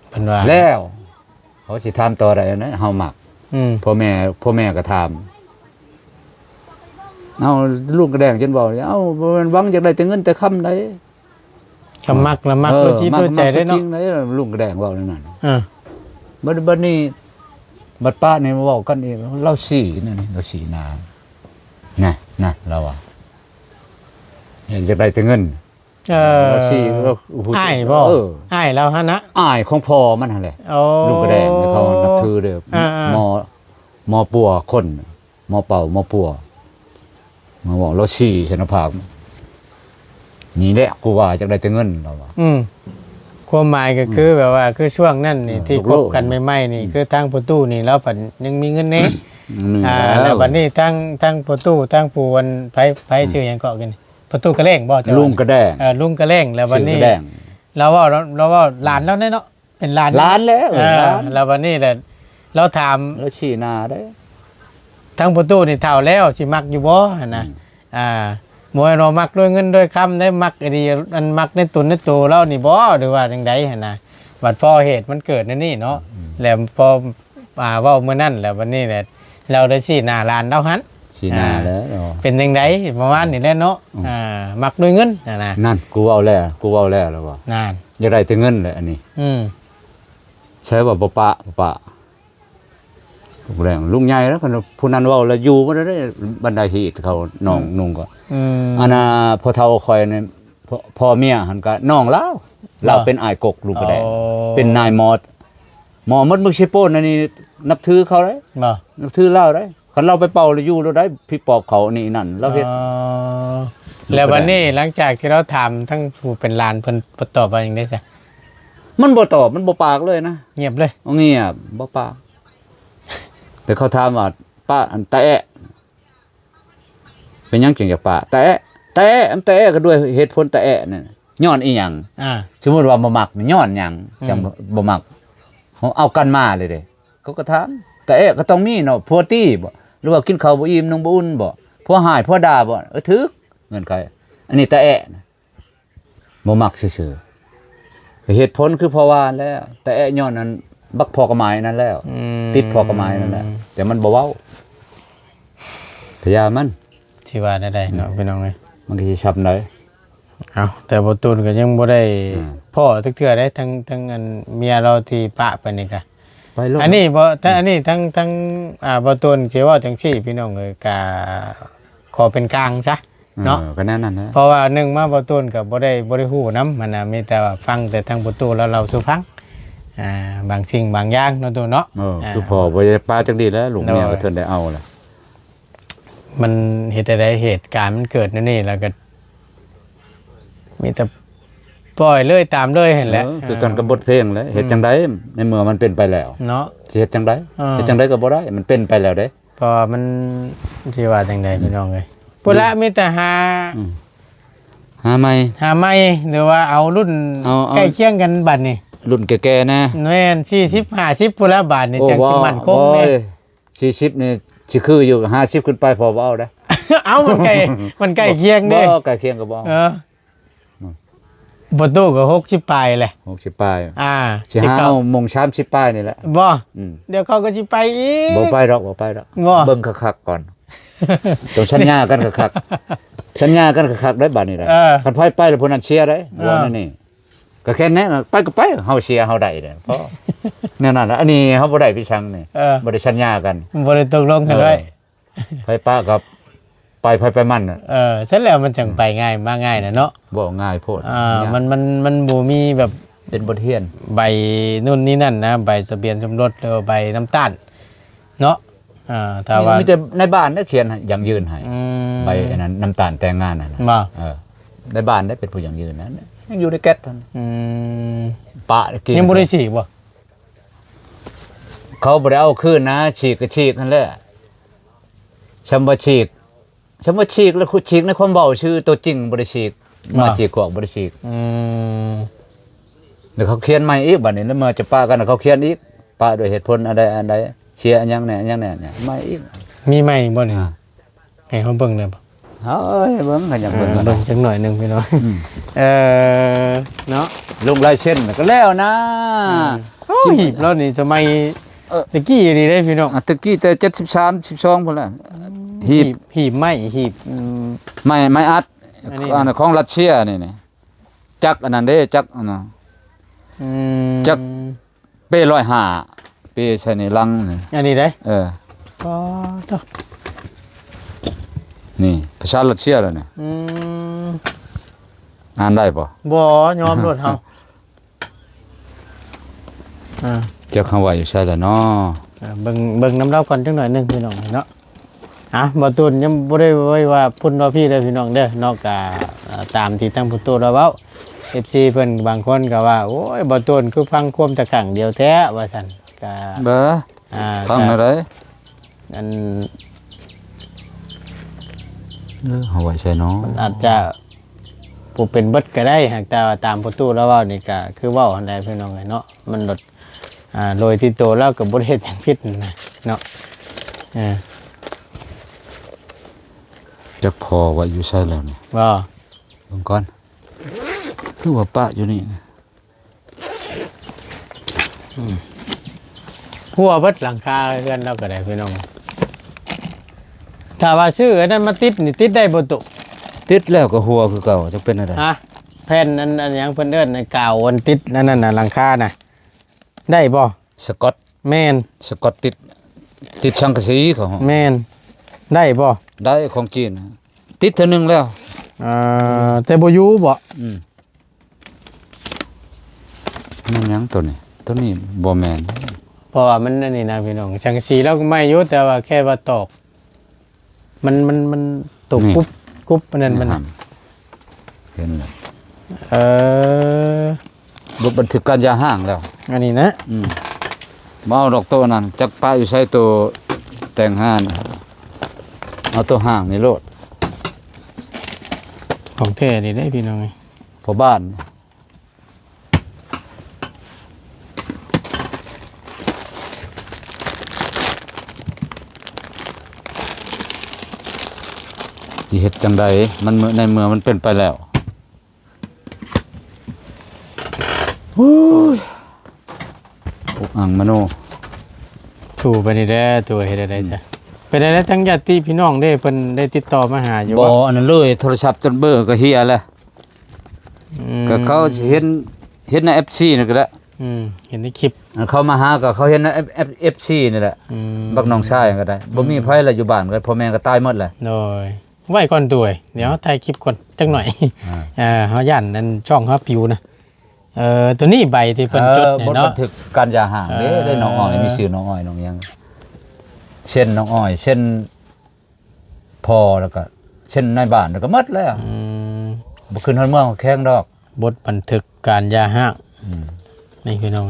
ເພິ່ນວ່າ ແລ້ວ ເຂົາຊິຖາມຕໍ່ໄດ້ແນວໃດ ເຮົາມັກ. ອືມ ພໍ່ແມ່ ພໍ່ແມ່ກໍຖາມ. ເອົາ ລຸງກະແດງຈົນເວົ້າ ເອົາ ບໍ່ແມ່ນຫວັງຢາກໄດ້ແຕ່ເງິນແຕ່ຄຳໃດ ກໍມັກລະມັກ ເອີ ໂດຍຈິດໂດຍໃຈເດ້ເນາະ. ມັກ ມັກຕົວຈິງເດ້ ລຸງກະແດງເວົ້າແນວນັ້ນ. ເອີ ບັດ ບັດນີ້ ບັດປ້ານີ້ມາເວົ້າກັນອີກ ລາວຊີ້ແນວນີ້ ລາວຊີ້ໜ້າ ນະ ນະ ລາວວ່າ ຢາກໄດ້ແຕ່ເງິນ. ເອີ ລາວຊີ້ ລາວຮູ້ ອ້າຍບໍ່? ເອີ ອ້າຍລາວຫັ້ນນະ ອ້າຍຂອງພໍ່ມັນຫັ້ນແຫຼະ. ໂອ້ ລຸງກະແດງເຂົານັບຖືເດີ ອ່າໆ ໝໍ ໝໍປົວຄົນ ໝໍເປົ່າ ໝໍປົວ ມາເວົ້າ ລາວຊີ້ໃສ່ໜ້າຜາກ ນີ້ແຫຼະ ກູວ່າຢາກໄດ້ແຕ່ເງິນ ລາວວ່າ. ອືມ ຄວາມໝາຍກໍຄື ອືມ ແບບວ່າ ຄືຊ່ວງນັ້ນນີ້ ອ່າ ທີ່ຄົບກັນໃໝ່ໆນີ້ ອືມ ຄືທາງພໍ່ຕູ້ນີ້ ລາວພັດຍັງມີເງິນແດ່. ອືມ ອ່າ ແລ້ວບັດນີ້ທາງ ທາງພໍ່ຕູ້ ທາງຜູ້ອັນ ໃຜ ໃຜ ອືມ ຊື່ຫຍັງເກາະ ກິນ ພໍ່ຕູ້ກະແລງບໍ່? ລຸງກະແດງ ເອີ ລຸງກະແລງ. ແລ້ວບັດນີ້ ລາວເວົ້າ ລາວ ລາວເວົ້າຫຼານລາວແນ່ເນາະ ເປັນຫຼານ ຫຼານແລ້ວ ເອີ ເອີ ຫຼານ. ແລ້ວບັດນີ້ແຫຼະ ລາວຖາມ ລາວຊີ້ໜ້າເດ້ ທາງພໍ່ຕູ້ນີ້ເຖົ້າແລ້ວ ຊິມັກຢູ່ບໍ່ຫັ້ນນະ? ອືມ ອ່າ ບໍ່ແມ່ນວ່າມັກດ້ວຍເງິນດ້ວຍຄຳເດ້ ມັກອີ່ດີ ອັນມັກໃນຕົນໃນໂຕລາວນີ້ບໍ່ ຫຼືວ່າຈັ່ງໃດຫັ້ນນະ? ບັດພໍເຫດມັນເກີດແນວນີ້ເນາະ ອືມ ແລ້ວພໍ ອ່າ ເວົ້າມື້ນັ້ນແລ້ວ ບັດນີ້ແຫຼະ ລາວໄດ້ຊີ້ໜ້າຫຼານລາວຫັ້ນ ຊີ້ໜ້າ ອ່າ ແລ້ວ ເປັນຈັ່ງໃດ ປະມານນີ້ແຫຼະເນາະ. ອືມ ອ່າ ມັກດ້ວຍເງິນຫັ້ນນະ. ນັ້ນ ກູເວົ້າແລ້ວ ກູເວົ້າແລ້ວ ລາວວ່າ ນັ້ນ ຢາກໄດ້ແຕ່ເງິນແຫຼະອັນນີ້. ອືມ ໃຊ່ວ່າບໍ່ປະ ບໍ່ປະ ລຸງແດງ ລຸງໃຫຍ່ແລ້ວ ຄັນຜູ້ນັ້ນເວົ້າແລ້ວຢູ່ບໍ່ໄດ້ ບັນດາຮີດເຂົາ ນ້ອງ ອືມ ນຸ່ງກໍ ອືມ ອັນນ່າ ພໍ່ເຖົ້າຂ້ອຍນີ້ ພໍ່ ພໍ່ເມຍຫັ້ນກໍນ້ອງລາວ ລາວເປັນອ້າຍກົກລຸງກະແດງ ອໍ ເປັນນາຍໝໍ ໝໍໝົດເມືອງເຊໂປນອັນນີ້ ນັບຖືເຂົາເດ້ ນັບຖືລາວເດ້. ຄັນລາວໄປເປົ່າແລ້ວຢູ່ໂລດໄດ໋ ຜີປອບເຂົາອັນນີ້ນັ້ນ ລາວເຮັດ. ອໍ ແລ້ວບັດນີ້ ແລ້ວບັດນີ້ ຫຼັງຈາກທີ່ລາວຖາມທັງຜູ້ເປັນຫຼານ ເພິ່ນ ເພິ່ນຕອບວ່າຫຍັງໄດ໋ຊະ? ມັນບໍ່ຕອບ ມັນບໍ່ປາກເລີຍນະ ງຽບເລີຍ ງຽບ ບໍ່ປາກ. ແຕ່ເຂົາຖາມວ່າ ປ້າ ອັນຕາແອະ ເປັນຫຍັງຈຶ່ງຢາກປະ? ຕາແອະ ຕາແອະ ຕາແອະ ກໍດ້ວຍເຫດຜົນຕາແອະນັ້ນ ຍ້ອນອີຫຍັງ? ອ່າ ສົມມຸດວ່າບໍ່ມັກນີ້ ຍ້ອນຫຍັງ ອືມ ຈັ່ງບໍ່ ບໍ່ມັກ? ເຮົາເອົາກັນມາເລີຍເດ້ ເຂົາກໍຖາມ ຕາແອະກໍຕ້ອງມີເນາະ ຜົວຕີບໍ່? ຫຼືວ່າກິນເຂົ້າບໍ່ອີ່ມ ນຸ່ງບໍ່ອຸ່ນບໍ່? ຜົວຮ້າຍ ຜົວດ່າບໍ່? ເອີ ຖືກເງື່ອນໄຂ. ອັນນີ້ຕາແອະນະ ບໍ່ມັກຊື່ໆ ກໍເຫດຜົນຄືພໍ່ວ່າແລ້ວ ແຕ່ຍ້ອນອັນບັກພໍ່ກະໝາຍນັ້ນແລ້ວ ອືມ ຕິດພໍ່ກະໝາຍນັ້ນແຫຼະ ແຕ່ມັນບໍ່ເວົ້າ ກະຢ່າມັນ ຊິວ່າແນວໃດເນາະ ອືມ ພີ່ນ້ອງເອີຍ ມັນກໍຊິຊ້ຳໃດ. ເອົ້າ ແຕ່ບໍ່ຕູນກໍຍັງບໍ່ໄດ້ ອ່າ ພໍ້ຈັກເທື່ອເດ້ ທັງ ທັງອັນເມຍລາວທີ່ປະໄປນີ້ກະ ໄປໂລດ ອັນນີ້ບໍ່ ແຕ່ອັນນີ້ທັງ ທັງ ອ່າ ບໍ່ຕູນຊິເວົ້າຈັ່ງຊີ້ ພີ່ນ້ອງເອີຍ ກະຂໍເປັນກາງຊະ ເນາະ ເອີ ກໍແນວນັ້ນແຫຼະ ເພາະວ່າໜຶ່ງມາບໍ່ຕູນກໍບໍ່ໄດ້ ບໍ່ໄດ້ຮູ້ນຳຫັ້ນນະ ມີແຕ່ວ່າຟັງແຕ່ທາງພໍ່ຕູ້ລາວເລົ່າສູ່ຟັງ ອ່າ ບາງສິ່ງບາງຢ່າງເນາະ ຕູ້ເນາະ ເອີ ອ່າ ຄືພໍ່ບໍ່ໄດ້ປະຈັກດີແລ້ວ ລູກເມຍ ໂດຍ ກໍເຖິງໄດ້ເອົາແລ້ວ ມັນເຮັດໃດ ເຫດການມັນເກີດແນວນີ້ ແລ້ວກໍມີແຕ່ປ່ອຍເລີຍ ຕາມເລີຍຫັ້ນແຫຼະ ເອີ ຄືກັນກັບບົດເພງແຫຼະ ເອີ ເຮັດຈັ່ງໃດ ໃນເມື່ອມັນເປັນໄປແລ້ວ ເນາະ ຊິເຮັດຈັ່ງໃດ ເອີ ເຮັດຈັ່ງໃດກໍບໍ່ໄດ້ ມັນເປັນໄປແລ້ວເດ້. ເພາະວ່າມັນ ຊິວ່າຈັ່ງໃດ ອືມ ພີ່ນ້ອງເອີຍ ພຸ້ນລະ ອືມ ມີແຕ່ຫາ ອືມ ຫາໃໝ່ ຫາໃໝ່ ຫຼືວ່າເອົາລຸ້ນ ເອົາ ເອົາ ໃກ້ຄຽງກັນບາດນີ້ ລຸ້ນແກ່ໆນະ ແມ່ນ ສີ່ສິບ ຫ້າສິບພຸ້ນລະບາດນີ້ ໂອ້ ຈັ່ງຊິໝັ້ນຄົງເດ້ ໂອ້ຍ ສີ່ສິບນີ້ຊິຄືຢູ່ ຫ້າສິບຂຶ້ນໄປພໍບໍ່ເອົາເດ້ ເອົ້າ ມັນໃກ້ ມັນໃກ້ຄຽງເດ້ ບໍ່ ໃກ້ຄຽງກໍບໍ່ ເອີ ອືມ ປະຕູກໍຫົກສິບປາຍແຫຼະ ຫົກສິບປາຍ ອ່າ ຊິຫາ ຊິເຂົ້າ ໂມງສາມສິບປາຍນີ້ແຫຼະ ບໍ່ ອືມ ດຽວເຂົາກໍຊິໄປອີກ ບໍ່ໄປດອກ ບໍ່ໄປດອກ ບໍ່ ເບິ່ງຄັກໆກ່ອນ ຕ້ອງສັນຍາກັນຄັກໆ ສັນຍາກັນຄັກໆໄດ໋ບາດນີ້ໄດ໋ ເອີ ຄັນໃຜໄປແລ້ວຜູ້ນັ້ນເສຍໄດ໋ ເອີ ວ່າແນວນີ້ ກໍແຄ່ແນະ ໄປກໍໄປ ເຮົາເສຍເຮົາໄດ້ເດ້ ພໍ ແນວນັ້ນລະ ອັນນີ້ເຮົາບໍ່ໄດ້ໄປສັງນີ້ ເອີ ບໍ່ໄດ້ສັນຍາກັນ ບໍ່ໄດ້ຕົກລົງກັນໄວ້ ເອີ ໃຜປະກັບ ໄປໃຜໄປມັນ ເອີ ຊັ້ນແລ້ວມັນຈັ່ງໄປງ່າຍ ອືມ ມາງ່າຍນະເນາະ ເວົ້າງ່າຍໂພດ ອ່າ ມັນ ມັນ ມັນບໍ່ມີແບບ ເປັນບົດຮຽນ ໃບໂນ່ນນີ້ນັ້ນນະ ໃບທະບຽນສົມລົດ ຫຼືວ່າໃບນ້ຳຕານເນາະ ອ່າ ຖ້າວ່າ ມີແຕ່ນາຍບ້ານໄດ້ຂຽນໃຫ້ ຢັ້ງຢືນໃຫ້ ອືມ ໃບອັນນັ້ນ ນ້ຳຕານແຕ່ງງານນັ້ນນະ ບໍ່ ເອີ ນາຍບ້ານໄດ້ເປັນຜູ້ຢັ້ງຢືນນັ້ນ ຍັງຢູ່ໃນແກັດຫັ້ນ ອືມ ປະກິນ ຍັງບໍ່ໄດ້ສີກບໍ່? ເຂົາບໍ່ໄດ້ເອົາຄືນນະ ສີກກໍສີກຫັ້ນແຫຼະ ຊ່ຳວ່າສີກ ສົມມຸດສີກແລ້ວ ສີກໃນຄວາມເວົ້າຊື່ ຕົວຈິງບໍ່ໄດ້ສີກ ມາ ມາສີກຂອກບໍ່ໄດ້ສີກ ອືມ ແລ້ວເຂົາຂຽນໃໝ່ອີກ ບັດນີ້ ແລ້ວມາຈະປະກັນ ເຂົາຂຽນອີກ ປະດ້ວຍເຫດຜົນອັນໃດອັນໃດ ເສຍອັນຫຍັງແດ່ ອັນຫຍັງແດ່ ໃໝ່ອີກ ມີໃໝ່ບໍ່ນີ້? ອ່າ ໃຫ້ເຮົາເບິ່ງໄດ້ບໍ່? ເຮົາເອີຍ ເບິ່ງ ກໍຢາກເບິ່ງ ເອີ ກໍໄດ້ ເບິ່ງຈັກໜ້ອຍໜຶ່ງພີ່ນ້ອງ ອືມ ເອີ ເນາະ ລົງລາຍເຊັນກໍແລ້ວນະ ອືມ ໂອ້ ຫີບລາວນີ້ສະໄໝ ເອີ ແຕ່ກີ້ນີ້ເດ້ພີ່ນ້ອງ ອ່າ ແຕ່ກີ້ແຕ່ເຈັດສິບສາມ ສິບສອງພຸ້ນລະ ອືມ ຫີບ ຫີບ ຫີບໄມ້ ຫີບ ອືມ ໄມ້ ໄມ້ອັດ ອັນນີ້ນະ ອັນຂອງຣັດເຊຍນີ້ ນີ້ ຈັກອັນນັ້ນເດ້ ຈັກອັນນັ້ນ ອືມ ຈັກເປ້ຮ້ອຍຫ້າ ເປ້ໃສ່ໃນລັງນີ້ ອັນນີ້ເດ້ ເອີ ອໍ ໂທ້ ນີ້ ພາສາຣັດເຊຍແລ້ວນີ້ ອືມ ອ່ານໄດ້ບໍ່? ບໍ່ ຍອມໂລດເຮົາ ອ່າ ຈັກເຮົາໄວ້ຢູ່ໃສລະເນາະ ອ່າ ເບິ່ງ ເບິ່ງນຳລາວກ່ອນຈັກໜ້ອຍໜຶ່ງພີ່ນ້ອງເນາະ ອ່ະ ບໍ່ຕູນຍັງບໍ່ໄດ້ໄວ້ວ່າພຸ້ນວ່າພີ້ເດີພີ່ນ້ອງເດີເນາະ ກະ ອ່າ ຕາມທີ່ທາງພໍ່ຕູ້ລາວເວົ້າ ເອັຟຊີເພິ່ນບາງຄົນກໍວ່າ ໂອ້ຍ ບໍ່ຕູນຄືຟັງຄວາມແຕ່ຂ້າງດຽວແທ້ ວ່າຊັ້ນ ກະ ເບິ່ງ ອ່າ ຟັງແນວໃດ ອັນ ເອີ ເອົາໄວ້ໃສເນາະ ມັນອາດຈະບໍ່ເປັນເບິດກໍໄດ້ ຫາກແຕ່ວ່າຕາມພໍ່ຕູ້ລາວເວົ້ານີ້ກໍຄືເວົ້າຫັ້ນແຫຼະພີ່ນ້ອງເອີຍເນາະ ມັນໂດຍ ອ່າ ໂດຍທີ່ໂຕລາວກໍບໍ່ໄດ້ເຮັດຫຍັງຜິດນະເນາະ ເອີ ຈັກພໍ່ໄວ້ຢູ່ໃສແລ້ວນີ້ ບໍ່ ເບິ່ງກ່ອນ ຄືວ່າປະຢູ່ນີ້ ອືມ ຮົ່ວເບິດຫຼັງຄາເຮືອນລາວກໍໄດ້ພີ່ນ້ອງ ຖ້າວ່າຊື້ອັນນັ້ນມາຕິດນີ້ຕິດໄດ້ບໍ່ຕຸ? ຕິດແລ້ວກໍຮົ່ວຄືເກົ່າ ຈັກເປັນແນວໃດ ຮະ ແຜ່ນອັນ ອັນຫຍັງເພິ່ນເອີ້ນ ອັນກາວອັນຕິດອັນນັ້ນນະ ຫຼັງຄານະ ໄດ້ບໍ່? ສະກອດ ແມ່ນ ສະກອດຕິດ ຕິດສັງກະສີເຂົາ ແມ່ນ ໄດ້ບໍ່? ໄດ້ ຂອງຈີນນະ ຕິດເທື່ອໜຶ່ງແລ້ວ ເອີ ແຕ່ບໍ່ຢູ່ບໍ່? ອືມ ແມ່ນຫຍັງໂຕນີ້? ໂຕນີ້ບໍ່ແມ່ນ ເພາະວ່າມັນອັນນີ້ນະພີ່ນ້ອງ ສັງກະສີລາວກໍໃໝ່ຢູ່ ແຕ່ວ່າແຄ່ວ່າຕອກ ມັນ ມັນ ມັນຕົກ ນີ້ ກຸບ ກຸບອັນນັ້ນມັນ ນີ້ຫັ້ນ ເຫັນແລ້ວ ເອີ ບົດບັນທຶກການຢ່າຮ້າງແລ້ວ ອັນນີ້ນະ ອືມ ບໍ່ເອົາດອກໂຕນັ້ນ ຈັກປະຢູ່ໃສໂຕແຕ່ງງານ ເອົາໂຕຮ້າງນີ້ໂລດ ຂອງແທ້ນີ້ເດ້ພີ່ນ້ອງເອີຍ ພໍ່ບ້ານ ຊິເຮັດຈັ່ງໃດ ມັນ ໃນເມື່ອມັນເປັນໄປແລ້ວ ໂອ້ຍ ອຸກອັ່ງມະໂນ ໂທໄປນີ້ແຫຼະ ໂທເຮັດແນວໃດຊະ ອືມ ເປັນແນວໃດ ທາງຍາດຕິພີ່ນ້ອງເດ້ ເພິ່ນໄດ້ຕິດຕໍ່ມາຫາຢູ່ບໍ່? ບໍ່ ອັນນັ້ນເລີຍ ໂທລະສັບຈົນເບີກໍເຮຍແລ້ວ ອືມ ກໍເຂົາຊິເຫັນ ເຫັນໃນເອັຟຊີນີ້ກໍໄດ້ ອືມ ເຫັນໃນຄລິບ ອັນເຂົາມາຫາກໍເຂົາເຫັນໃນເອັຟ ເອັຟ ເອັຟຊີນີ້ແຫຼະ ອືມ ບັກນ້ອງຊາຍກໍໄດ້ ອືມ ບໍ່ມີໃຜລະຢູ່ບ້ານກໍ ພໍ່ແມ່ກໍຕາຍໝົດແຫຼະ ໂດຍ ໄວ້ກ່ອນໂຕເອີຍ ດຽວເຮົາຖ່າຍຄລິບກ່ອນຈັກໜ້ອຍ ອ່າ ເອີ ເຮົາຢ້ານອັນຊ່ອງເຮົາປິວນະ ເອີ ໂຕນີ້ໃບທີ່ເພິ່ນຈົດນີ້ເນາະ ບົດບັນທຶກການຢ່າຮ້າງເດ້ ເອີ ໄດ້ນ້ອງອ້ອຍ ມີຊື່ນ້ອງອ້ອຍນ້ອງຫຍັງ ເຊັນນ້ອງອ້ອຍ ເຊັນ ພໍ່ ແລ້ວກໍເຊັນນາຍບ້ານ ແລ້ວກໍໝົດແລ້ວ ອືມ ບໍ່ຂຶ້ນຮອດເມືອງຮອດແຂວງດອກ ບົດບັນທຶກການຢ່າຮ້າງ ອືມ ນີ້ພີ່ນ້ອງ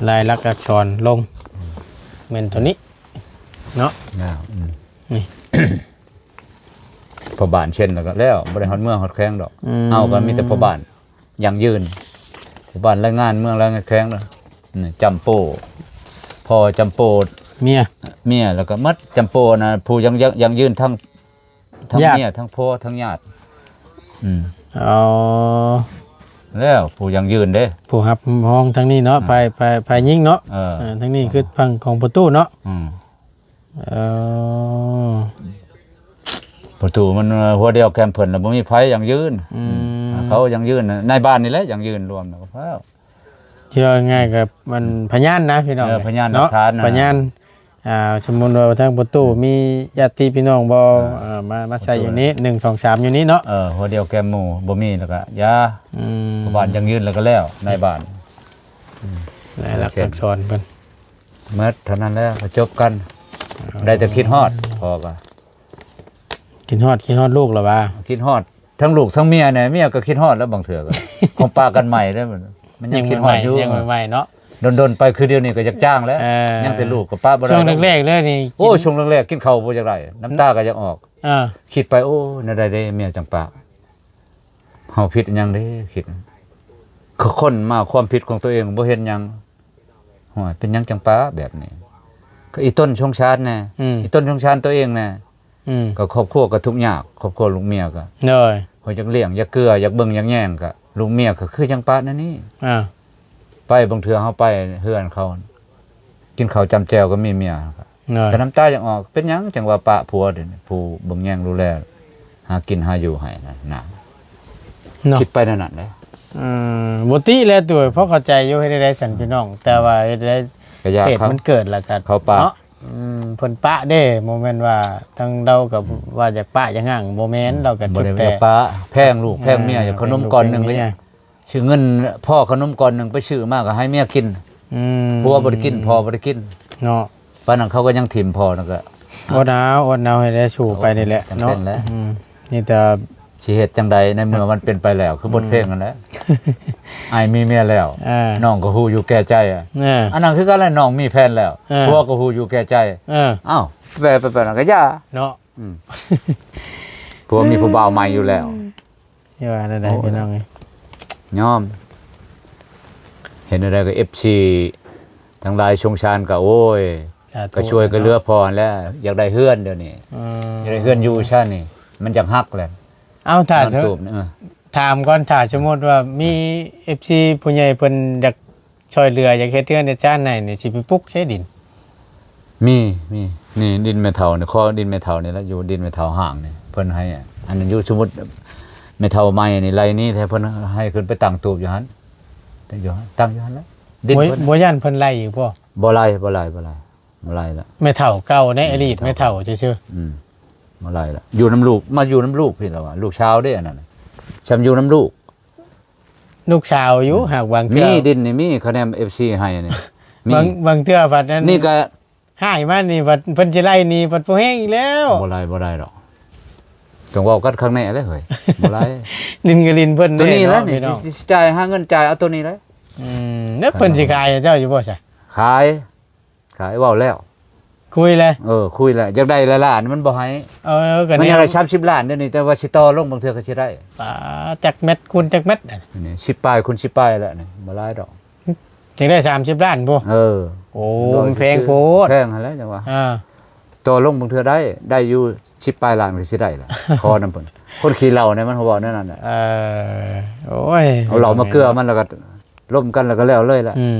ລາຍລັກອັກສອນລົງ ອືມ ແມ່ນໂຕນີ້ເນາະ ຍາວ ອືມ ນີ້ ພໍ່ບ້ານເຊັນແລ້ວກໍແລ້ວ ບໍ່ໄດ້ຮອດເມືອງຮອດແຂວງດອກ ອືມ ເຮົາກໍມີແຕ່ພໍ່ບ້ານ ຢັ້ງຢືນ ຜູ້ບ້ານລາຍງານເມືອງລາຍງານແຂວງເນາະ ອືມ ຈຳໂປ ພໍ່ຈຳໂປ ເມຍ ເມຍ ແລ້ວກໍໝົດ ຈຳໂປນະ ຜູ້ຍັງ ຍັງ ຢັ້ງຢືນທັງ ທັງເມຍ ທັງພໍ່ ທັງຍາດ ອືມ ອໍ ແລ້ວ ຜູ້ຢັ້ງຢືນເດ້ ຜູ້ຮັບຮອງທາງນີ້ເນາະ ອືມ ຝ່າຍ ຝ່າຍ ຝ່າຍຍິງເນາະ ເອີ ເອີ ທາງນີ້ຄືຝັ່ງຂອງພໍ່ຕູ້ເນາະ ອືມ ເອີ ປະຕູມັນຫົວດຽວແຄມເພິ່ນ ແລ້ວບໍ່ມີໃຜຢັ້ງຢືນ ອືມ ອືມ ເຂົາຢັ້ງຢືນ ນາຍບ້ານນີ້ແຫຼະຢັ້ງຢືນລວມແລ້ວກໍພໍ ທີ່ວ່າງ່າຍໆກໍມັນພະຍານນະພີ່ນ້ອງ ເອີ ພະຍານຫຼັກຖານນະ ພະຍານ ອ່າ ສົມມຸດວ່າທາງປະຕູ ອືມ ມີຍາດຕິພີ່ນ້ອງບໍ່ ອ່າ ເອີ ມາ ມາໃສ່ຢູ່ນີ້ ໜຶ່ງ ສອງ ສາມ ຢູ່ນີ້ເນາະ ເອີ ຫົວດຽວແຄມໝູ່ ບໍ່ມີແລ້ວກໍຢ່າ ອືມ ພໍ່ບ້ານຢັ້ງຢືນແລ້ວກໍແລ້ວ ນາຍບ້ານ ອືມ ລາຍລັກອັກສອນເພິ່ນ ໝົດເທົ່ານັ້ນແຫຼະ ກໍຈົບກັນ ໄດ້ແຕ່ຄິດຮອດພໍ່ກໍ ຄິດຮອດ ຄິດຮອດລູກລະວ່າ ຄິດຮອດທັງລູກທັງເມຍແດ່ ເມຍກໍຄິດຮອດແລ້ວ ບາງເທື່ອກໍ ຂອງປະກັນໃໝ່ເດ້ ມັນຍັງຄິດຮອດຢູ່ ຍັງໃໝ່ໆເນາະ ດົນໆໄປ ຄືດຽວນີ້ກໍຢາກຈ້າງແລ້ວ ເອີ ຍັງແຕ່ລູກກໍປະບໍ່ໄດ້ ຊ່ວງແລກໆເລີຍນີ້ ໂອ້ ຊ່ວງແລກໆກິນເຂົ້າບໍ່ຢາກໄດ້ ນ້ຳຕາກໍຢາກອອກ ເອີ ຄິດໄປ ໂອ້ ແນວໃດເດ້ເມຍຈັ່ງປະ ເຮົາຜິດອີ່ຫຍັງເດ້ ຄິດ ຄືຄົ້ນມາຄວາມຜິດຂອງຕົວເອງບໍ່ເຮັດຫຍັງ ໂອ້ຍ ເປັນຫຍັງຈັ່ງປະແບບນີ້ ກໍອີ່ຕົນສົງສານແດ່ ອືມ ອີ່ຕົນສົງສານຕົວເອງແດ່ ອືມ ກໍຄອບຄົວກໍທຸກຍາກ ຄອບຄົວລູກເມຍກໍ ໂດຍ ເຮົາຢາກລ້ຽງ ຢາກເກືອ ຢາກເບິ່ງ ຢາກແຍງ ກໍລູກເມຍກໍຄືຈັ່ງປະແນວນີ້ ອ່າ ໄປບາງເທື່ອເຮົາໄປເຮືອນເຂົາ ກິນເຂົ້າຈ້ຳແຈ່ວກໍມີເມຍ ໂດຍ ກໍນ້ຳຕາຢາກອອກ ເປັນຫຍັງຈັ່ງວ່າປະຜົວ ດຽວນີ້ ຜູ້ເບິ່ງແຍງດູແລ ຫາກິນຫາຢູ່ໃຫ້ນະ ນະ ເນາະ ຄິດໄປແນວນັ້ນເດ້ ອືມ ບໍ່ຕິແຫຼະ ໂດຍ ພໍເຂົ້າໃຈຢູ່ ເຮັດໄດ້ຊັ້ນພີ່ນ້ອງ ແຕ່ວ່າເຮັດໄດ້ ກໍຢາກ ເຫດມັນເກີດແລ້ວກໍ ເຂົາປະ ເນາະ ອືມ ເພິ່ນປະເດ້ ບໍ່ແມ່ນວ່າທາງລາວກໍ ອືມ ວ່າຢາກປະຢາກຮ້າງ ບໍ່ແມ່ນ ອືມ ລາວກໍ ບໍ່ໄດ້ ຈຸດແຕ່ ຢາກປະ ແພງລູກແພງເມຍ ອືມ ຢາກຂະໜົມກ້ອນໜຶ່ງ ແພງລູກແພງເມຍ ຊື້ເງິນພໍ່ຂະໜົມກ້ອນໜຶ່ງໄປຊື້ມາກໍໃຫ້ເມຍກິນ ອືມ ຜົວບໍ່ໄດ້ກິນ ພໍ່ບໍ່ໄດ້ກິນ ເນາະ ປານນັ້ນເຂົາກໍຍັງຖິ້ມພໍ່ນັ້ນກໍ ອົດເອົາ ອົດເອົາໃຫ້ໄດ້ສູ້ໄປນີ້ແຫຼະ ໂອ້ຍ ເນາະ ຈຳເປັນແຫຼະ ອືມ ນີ້ແຕ່ຊິເຮັດຈັ່ງໃດ ໃນເມື່ອມັນເປັນໄປແລ້ວ ຄືບົດເພງນັ້ນແຫຼະ ອືມ ອ້າຍມີເມຍແລ້ວ ເອີ ນ້ອງກໍຮູ້ຢູ່ແກ່ໃຈ ເອີ ອັນນັ້ນຄືກັນແຫຼະ ນ້ອງມີແຟນແລ້ວ ເອີ ຜົວກໍຮູ້ຢູ່ແກ່ໃຈ ເອີ ເອົ້າ ໄປ ໄປ ໄປນັ້ນກໍຢ່າ ເນາະ ອືມ ຜົວມີຜູ້ບ່າວໃໝ່ຢູ່ແລ້ວ ຢ່າວ່າແນວໃດ ໂອ້ຍ ພີ່ນ້ອງເອີຍ ຍອມ ເຫັນແນວໃດກໍ ເອັຟຊີ ທັງຫຼາຍສົງສານກໍ ໂອ້ຍ ສາທຸ ກໍຊ່ວຍກັນເຫຼືອພໍຫັ້ນແຫຼະ ຢາກໄດ້ເຮືອນດຽວນີ້ ອືມ ຢາກໄດ້ເຮືອນຢູ່ຊະນີ້ ມັນຢາກຮັກແຫຼະ ເອົ້າ ຖ້າ ນ້ຳຖ້ວມນີ້ ເອີ ຖາມກ່ອນ ຖ້າສົມມຸດວ່າມີ ເອັຟຊີ ຜູ້ໃຫຍ່ເພິ່ນຢາກ ຊ່ອຍເຫຼືອ ຢາກເຮັດເຮືອນເຮັດຊານໃຫ້ນີ້ ຊິໄປປຸກໃສດິນ? ມີ ມີ ນີ້ດິນແມ່ເຖົ້ານີ້ ຂໍດິນແມ່ເຖົ້ານີ້ລະ ຢູ່ດິນແມ່ເຖົ້າຫ້າງນີ້ ເພິ່ນໃຫ້ ອັນນັ້ນຢູ່ ສົມມຸດແມ່ເຖົ້າໃໝ່ນີ້ໄລ່ໜີແທ້ ເພິ່ນໃຫ້ຂຶ້ນໄປຕັ້ງຕູບຢູ່ຫັ້ນ ຕັ້ງຢູ່ຫັ້ນ ຕັ້ງຢູ່ຫັ້ນແຫຼະ ດິນ ບໍ່ ເພິ່ນ ບໍ່ຢ້ານເພິ່ນໄລ່ອີກບໍ່? ບໍ່ໄລ່ ບໍ່ໄລ່ ບໍ່ໄລ່ ບໍ່ໄລ່ລະ ແມ່ເຖົ້າເກົ່າໃນອະດີດ ແມ່ເຖົ້າ ແມ່ເຖົ້າຊື່ໆ ອືມ ບໍ່ໄລ່ລະ ຢູ່ນຳລູກ ມາຢູ່ນຳລູກພີ້ລະວ່າ ລູກສາວເດ້ອັນນັ້ນ ຊ່ຳຢູ່ນຳລູກ ລູກສາວຢູ່ ຫາກບາງເທື່ອ ມີດິນນີ້ມີ ຄະແນນ ເອັຟຊີ ໃຫ້ນີ້ ມີ ບາງ ບາງເທື່ອພັດນັ້ນ ນີ້ກະ ຮ້າຍມານີ້ພັດເພິ່ນຊິໄລ່ໜີ ພັດບໍ່ແຮງອີກແລ້ວ ບໍ່ໄລ່ ບໍ່ໄດ້ດອກ ຕ້ອງເວົ້າກັນຄັກແນ່ເດ້ເຮີ້ຍ ບໍ່ໄລ່ ຫຼິ້ນກໍຫຼິ້ນເພິ່ນ ໂຕນີ້ແຫຼະ ເນາະ ນີ້ ພີ່ນ້ອງ ຊິ ຊິຈ່າຍ ຫາເງິນຈ່າຍເອົາໂຕນີ້ແຫຼະ ອືມ ແລ້ວເພິ່ນຊິຂາຍໃຫ້ເຈົ້າຢູ່ບໍ່ຊະ? ຂາຍ ຂາຍ ເວົ້າແລ້ວ ຄຸຍແລ້ວ ເອີ ຄຸຍແລ້ວ ຢາກໄດ້ຫຼາຍລ້ານມັນບໍ່ໃຫ້ ເອີ ກໍມັນຢາກໄດ້ສາມສິບລ້ານດຽວນີ້ ແຕ່ວ່າຊິຕໍ່ລົງບາງເທື່ອກໍຊິໄດ້ ປາ ຈັກແມັດຄູນຈັກແມັດ ນີ້ ສິບປາຍຄູນສິບປາຍແລ້ວນີ້ ບໍ່ຫຼາຍດອກ ຈັ່ງໄດ້ສາມສິບລ້ານພຸ້ນ ເອີ ໂອ້ ມັນແພງໂພດ ແພງຫັ້ນແຫຼະຈັ່ງວ່າ ອ່າ ຕໍ່ລົງບາງເທື່ອໄດ້ ໄດ້ຢູ່ສິບປາຍລ້ານກໍຊິໄດ້ລະ ຂໍນຳເພິ່ນ ຄົນຂີ້ເຫຼົ້ານີ້ມັນເວົ້າແນວນັ້ນແຫຼະ ເອີ ໂອ້ຍ ເອົາເຫຼົ້າມາເກືອມັນ ແລ້ວກໍລົມກັນ ແລ້ວກໍແລ້ວເລີຍລະ ອືມ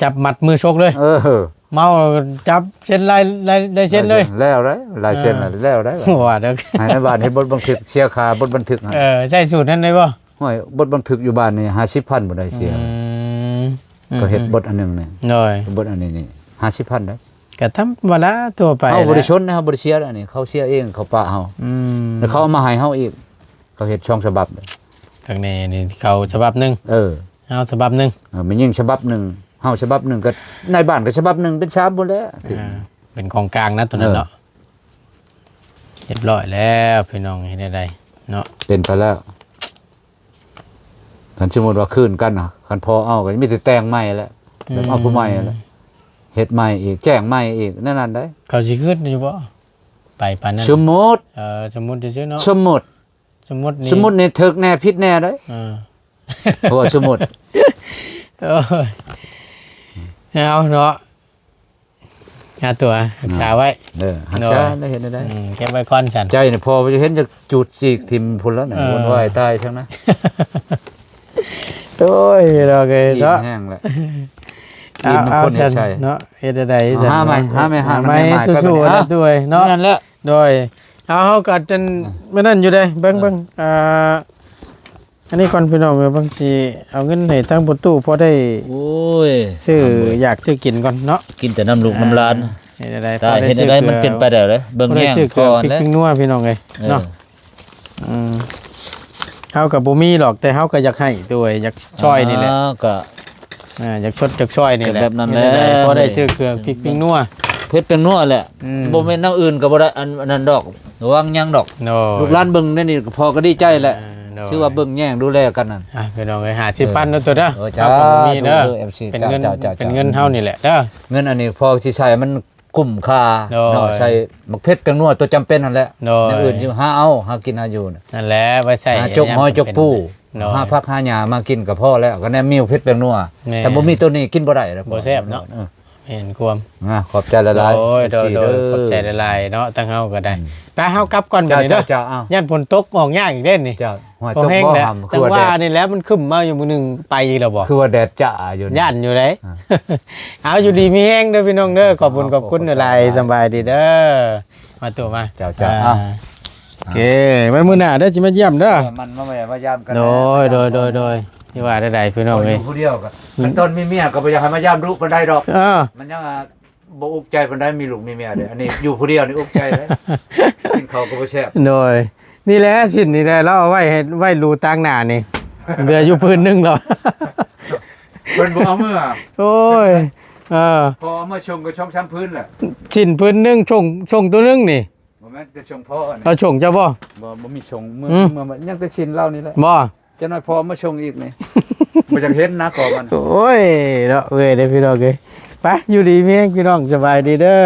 ຈັບມັດມືຊົກເລີຍ ເອີ ເມົາຈັບເຊັນລາຍ ລາຍ ລາຍເຊັນເລີຍ ແລ້ວໄດ໋ ລາຍເຊັນ ເອີ ແລ້ວໄດ໋ ວ່າເດີ ໃຫ້ນາຍບ້ານເຮັດບົດບັນທຶກ ເສຍຄ່າບົດບັນທຶກໃຫ້ ເອີ ໃຊ້ສູດນັ້ນໄດ້ບໍ່? ໂອ້ຍ ບົດບັນທຶກຢູ່ບ້ານນີ້ຫ້າສິບພັນບໍ່ໄດ້ເສຍ ອືມ ກໍເຮັດ ອືມ ບົດອັນໜຶ່ງນີ້ ໂດຍ ບົດອັນນີ້ນີ້ຫ້າສິບພັນໄດ໋ ກໍທຳມະດາທົ່ວໄປ ເຮົາບໍ່ໄດ້ຊົນນະ ເຮົາບໍ່ໄດ້ເສຍ ອັນນີ້ເຂົາເສຍເອງ ເຂົາປະເຮົາ ອືມ ແລ້ວເຂົາເອົາມາໃຫ້ເຮົາອີກ ເຂົາເຮັດສອງສະບັບ ຂ້າງໃນນີ້ເຂົາສະບັບໜຶ່ງ ເອີ ເຮົາສະບັບໜຶ່ງ ເອີ ແມ່ຍິງສະບັບໜຶ່ງ ເຮົາສະບັບໜຶ່ງ ກໍນາຍບ້ານກໍສະບັບໜຶ່ງ ເປັນສາມພຸ້ນແຫຼະ ອ່າ ເປັນຂອງກາງນະໂຕນັ້ນເນາະ ເອີ ຮຽບຮ້ອຍແລ້ວພີ່ນ້ອງ ເຮັດແນວໃດເນາະ ເປັນໄປແລ້ວ ຄັນສົມມຸດວ່າຄືນກັນນະ ຄັນພໍເອົາກໍມີແຕ່ແຕ່ງໃໝ່ແຫຼະ ແບບເອົາຜູ້ໃໝ່ແຫຼະ ອືມ ເຮັດໃໝ່ອີກ ແຈ້ງໃໝ່ອີກ ແນວນັ້ນໄດ໋ ເຂົາຊິຄືນຢູ່ບໍ່? ໄປປານນັ້ນ ສົມມຸດ ເອີ ສົມມຸດຊື່ໆເນາະ ສົມມຸດ ສົມມຸດນີ້ ສົມມຸດນີ້ຖືກແນ່ຜິດແນ່ເດ້ ເອີ ເພາະວ່າສົມມຸດ ໂອ້ຍ ເອົາເນາະ ຫາຕົວຮັກສາໄວ້ ເອີ ຮັກສາ ໂດຍ ໄດ້ເຮັດໄດ້ ອືມ ເກັບໄວ້ກ່ອນຊັ້ນ ໃຈນີ້ພໍເຫັນຈະຈູດຈີກຖິ້ມພຸ້ນແລ້ວ ເອີ ວຸ້ນວາຍຕາຍຊັ້ນນະ ໂອ້ຍ ດອກເອີຍເນາະ ອີກແຮງແລ້ວ ເອົາ ອີກມັນຄົນເຮັດໃສ່ ເອົາຊັ້ນເນາະ ເຮັດໄດ້ຊັ້ນ ຫາໃໝ່ ເນາະ ຫາໃໝ່ ຫາໃໝ່ ໃໝ່ ໃໝ່ ສູ້ໆ ເນາະ ແມ່ນແຫຼະ ໂດຍ ເອົາ ເຮົາກໍອັນ ອືມ ມື້ນັ້ນຢູ່ເດ້ ເບິ່ງ ເອີ ເບິ່ງ ອ່າ ອັນນີ້ກ່ອນພີ່ນ້ອງເອີຍ ເບິ່ງຊິເອົາເງິນໃຫ້ທາງພໍ່ຕູ້ພໍໄດ້ ໂອ້ຍ ຊື້ຢາກຊື້ກິນກ່ອນເນາະ ກິນແຕ່ນ້ຳລູກນ້ຳຫຼານ ອ່າ ເຮັດແນວໃດ ພໍໄດ້ຊື້ເຄື່ອງ ມັນເປັນໄປໄດ້ເດ້ ເບິ່ງແຍງກ່ອນ ພໍໄດ້ຊື້ເຄື່ອງພິກພິກນົວພີ່ນ້ອງເອີຍ ເອີ ເນາະ ອືມ ເຮົາກໍບໍ່ມີດອກ ແຕ່ເຮົາກໍຢາກໃຫ້ໂດຍ ຢາກຊ່ອຍນີ້ແຫຼະ ອ່າ ກໍ ອ່າ ຢາກຊົດຢາກຊ່ອຍນີ້ແຫຼະ ແບບນັ້ນແຫຼະ ເຮັດແນວໃດພໍໄດ້ຊື້ເຄື່ອງພິກພິກນົວ ເຜັດແປ້ງນົວແຫຼະ ອືມ ບໍ່ແມ່ນແນວອື່ນກໍບໍ່ໄດ້ ອັນ ອັນນັ້ນດອກ ລະວັງຫຍັງດອກ ໂດຍ ລູກຫຼານເບິ່ງແນວນີ້ກໍພໍກໍດີໃຈແຫຼະ ເອີ ໂດຍ ຖືວ່າເບິ່ງແຍງດູແລກັນນັ້ນ ອ່ະ ພີ່ນ້ອງເອີຍ ຫ້າສິບພັນເນາະ ໂຕເດີ ເອີ ເຈົ້າ ເຮົາກໍບໍ່ມີເດີ ເປັນເງິນ ເປັນເງິນເຮົານີ້ແຫຼະເດີ ເງິນອັນນີ້ພໍຊິໃຊ້ມັນ ຄຸ້ມຄ່າ ໂດຍ ເນາະ ໃສ່ໝາກເຜັດແປ້ງນົວຕົວຈຳເປັນຫັ້ນແຫຼະ ໂດຍ ແນວອື່ນຊິຫາເອົາ ຫາກິນຫາຢູ່ນະ ນັ້ນແຫຼະ ໄວ້ໃຊ້ ຫາຈົກຫອຍຈົກປູ ໂດຍ ຫາຜັກຫາຫຍ້າມາກິນກໍພໍແລ້ວ ກໍແນມມີໝາກເຜັດແປ້ງນົວ ແມ່ນ ຖ້າບໍ່ມີໂຕນີ້ກິນບໍ່ໄດ້ເດ້ ບໍ່ແຊບເນາະ ເອີ ແມ່ນຄວາມ ອ່າ ຂອບໃຈຫຼາຍໆ ໂດຍ ເອັຟຊີ ໂດຍ ເດີ ຂອບໃຈຫຼາຍໆເນາະ ທາງເຮົາກໍໄດ້ ອືມ ໄປ ເຮົາກັບກ່ອນບັດນີ້ເດີ ເຈົ້າ ເຈົ້າ ເຈົ້າ ເອົາ ຢ້ານຝົນຕົກອອກຍາກອີກເດ້ນີ້ ເຈົ້າ ຫ້ວຍ ຕົກແຮງແລ້ວ ຕກບໍ່ຫຳ ຈັ່ງວ່ານີ້ແຫຼະ ມັນຄຶ້ມມາຢູ່ມື້ໜຶ່ງ ໄປອີກແລ້ວບໍ່ ຄືວ່າແດດຈ້າຢູ່ນີ້ ຢ້ານຢູ່ເດ້ ອ່າ ເອົາ ຢູ່ດີມີແຮງເດີພີ່ນ້ອງເດີ ຂອບຄຸນ ຂອບຄຸນຫຼາຍໆ ສະບາຍດີເດີ ມາຕູ້ມາ ເຈົ້າ ເຈົ້າ ອ່າ ເອົາ ໂອເຄ ໄວ້ມື້ໜ້າເດີ ຊິມາຢ້ຽມເດີ ເອີ ມັນມາແວ່ມາຢາມກັນ ໂດຍ ໂດຍ ໂດຍ ໂດຍ ທີ່ວ່າໄດ້ໆ ພີ່ນ້ອງເອີຍ ຢູ່ຜູ້ດຽວກໍ ອືມ ຄັນຕອນມີເມຍກໍບໍ່ຢາກໃຫ້ມາຢາມດຸປານໃດດອກ ເອີ ມັນຍັງວ່າ ບໍ່ອຸກໃຈປານໃດ ມີລູກມີເມຍເດ້ ອັນນີ້ຢູ່ຜູ້ດຽວນີ້ອຸກໃຈເດ້ ກິນເຂົ້າກໍບໍ່ແຊບ ໂດຍ ນີ້ແຫຼະ ສິ້ນນີ້ແຫຼະ ລາວເອົາໄວ້ໃຫ້ ໄວ້ຫຼູຕາງໜ້ານີ້ ເຫຼືອຢູ່ຜືນໜຶ່ງແລ້ວ ເພິ່ນບໍ່ເອົາເມືອ ໂອ້ຍ ເອີ ພໍເອົາມາຊົງກໍສອງສາມຜືນແຫຼະ ສິ້ນຜືນໜຶ່ງ ຊົງ ຊົງໂຕໜຶ່ງນີ້ ບໍ່ແມ່ນແຕ່ຊົງພໍ່ນະ ເອົາຊົງເຈົ້າບໍ່ ບໍ່ ບໍ່ມີຊົງ ເມືອ ອືມ ເມືອ ຍັງແຕ່ສິ້ນລາວນີ້ແຫຼະ ບໍ່ ຈັກໜ້ອຍພໍມາສົ່ງອີກນີ້ ບໍ່ຢາກເຫັນໜ້າກໍມັນ ໂອ້ຍ ເນາະ ເມື່ອຍເດ້ພີ່ນ້ອງເອີຍ ໄປ ຢູ່ດີມີແຮງພີ່ນ້ອງ ສະບາຍດີເດີ.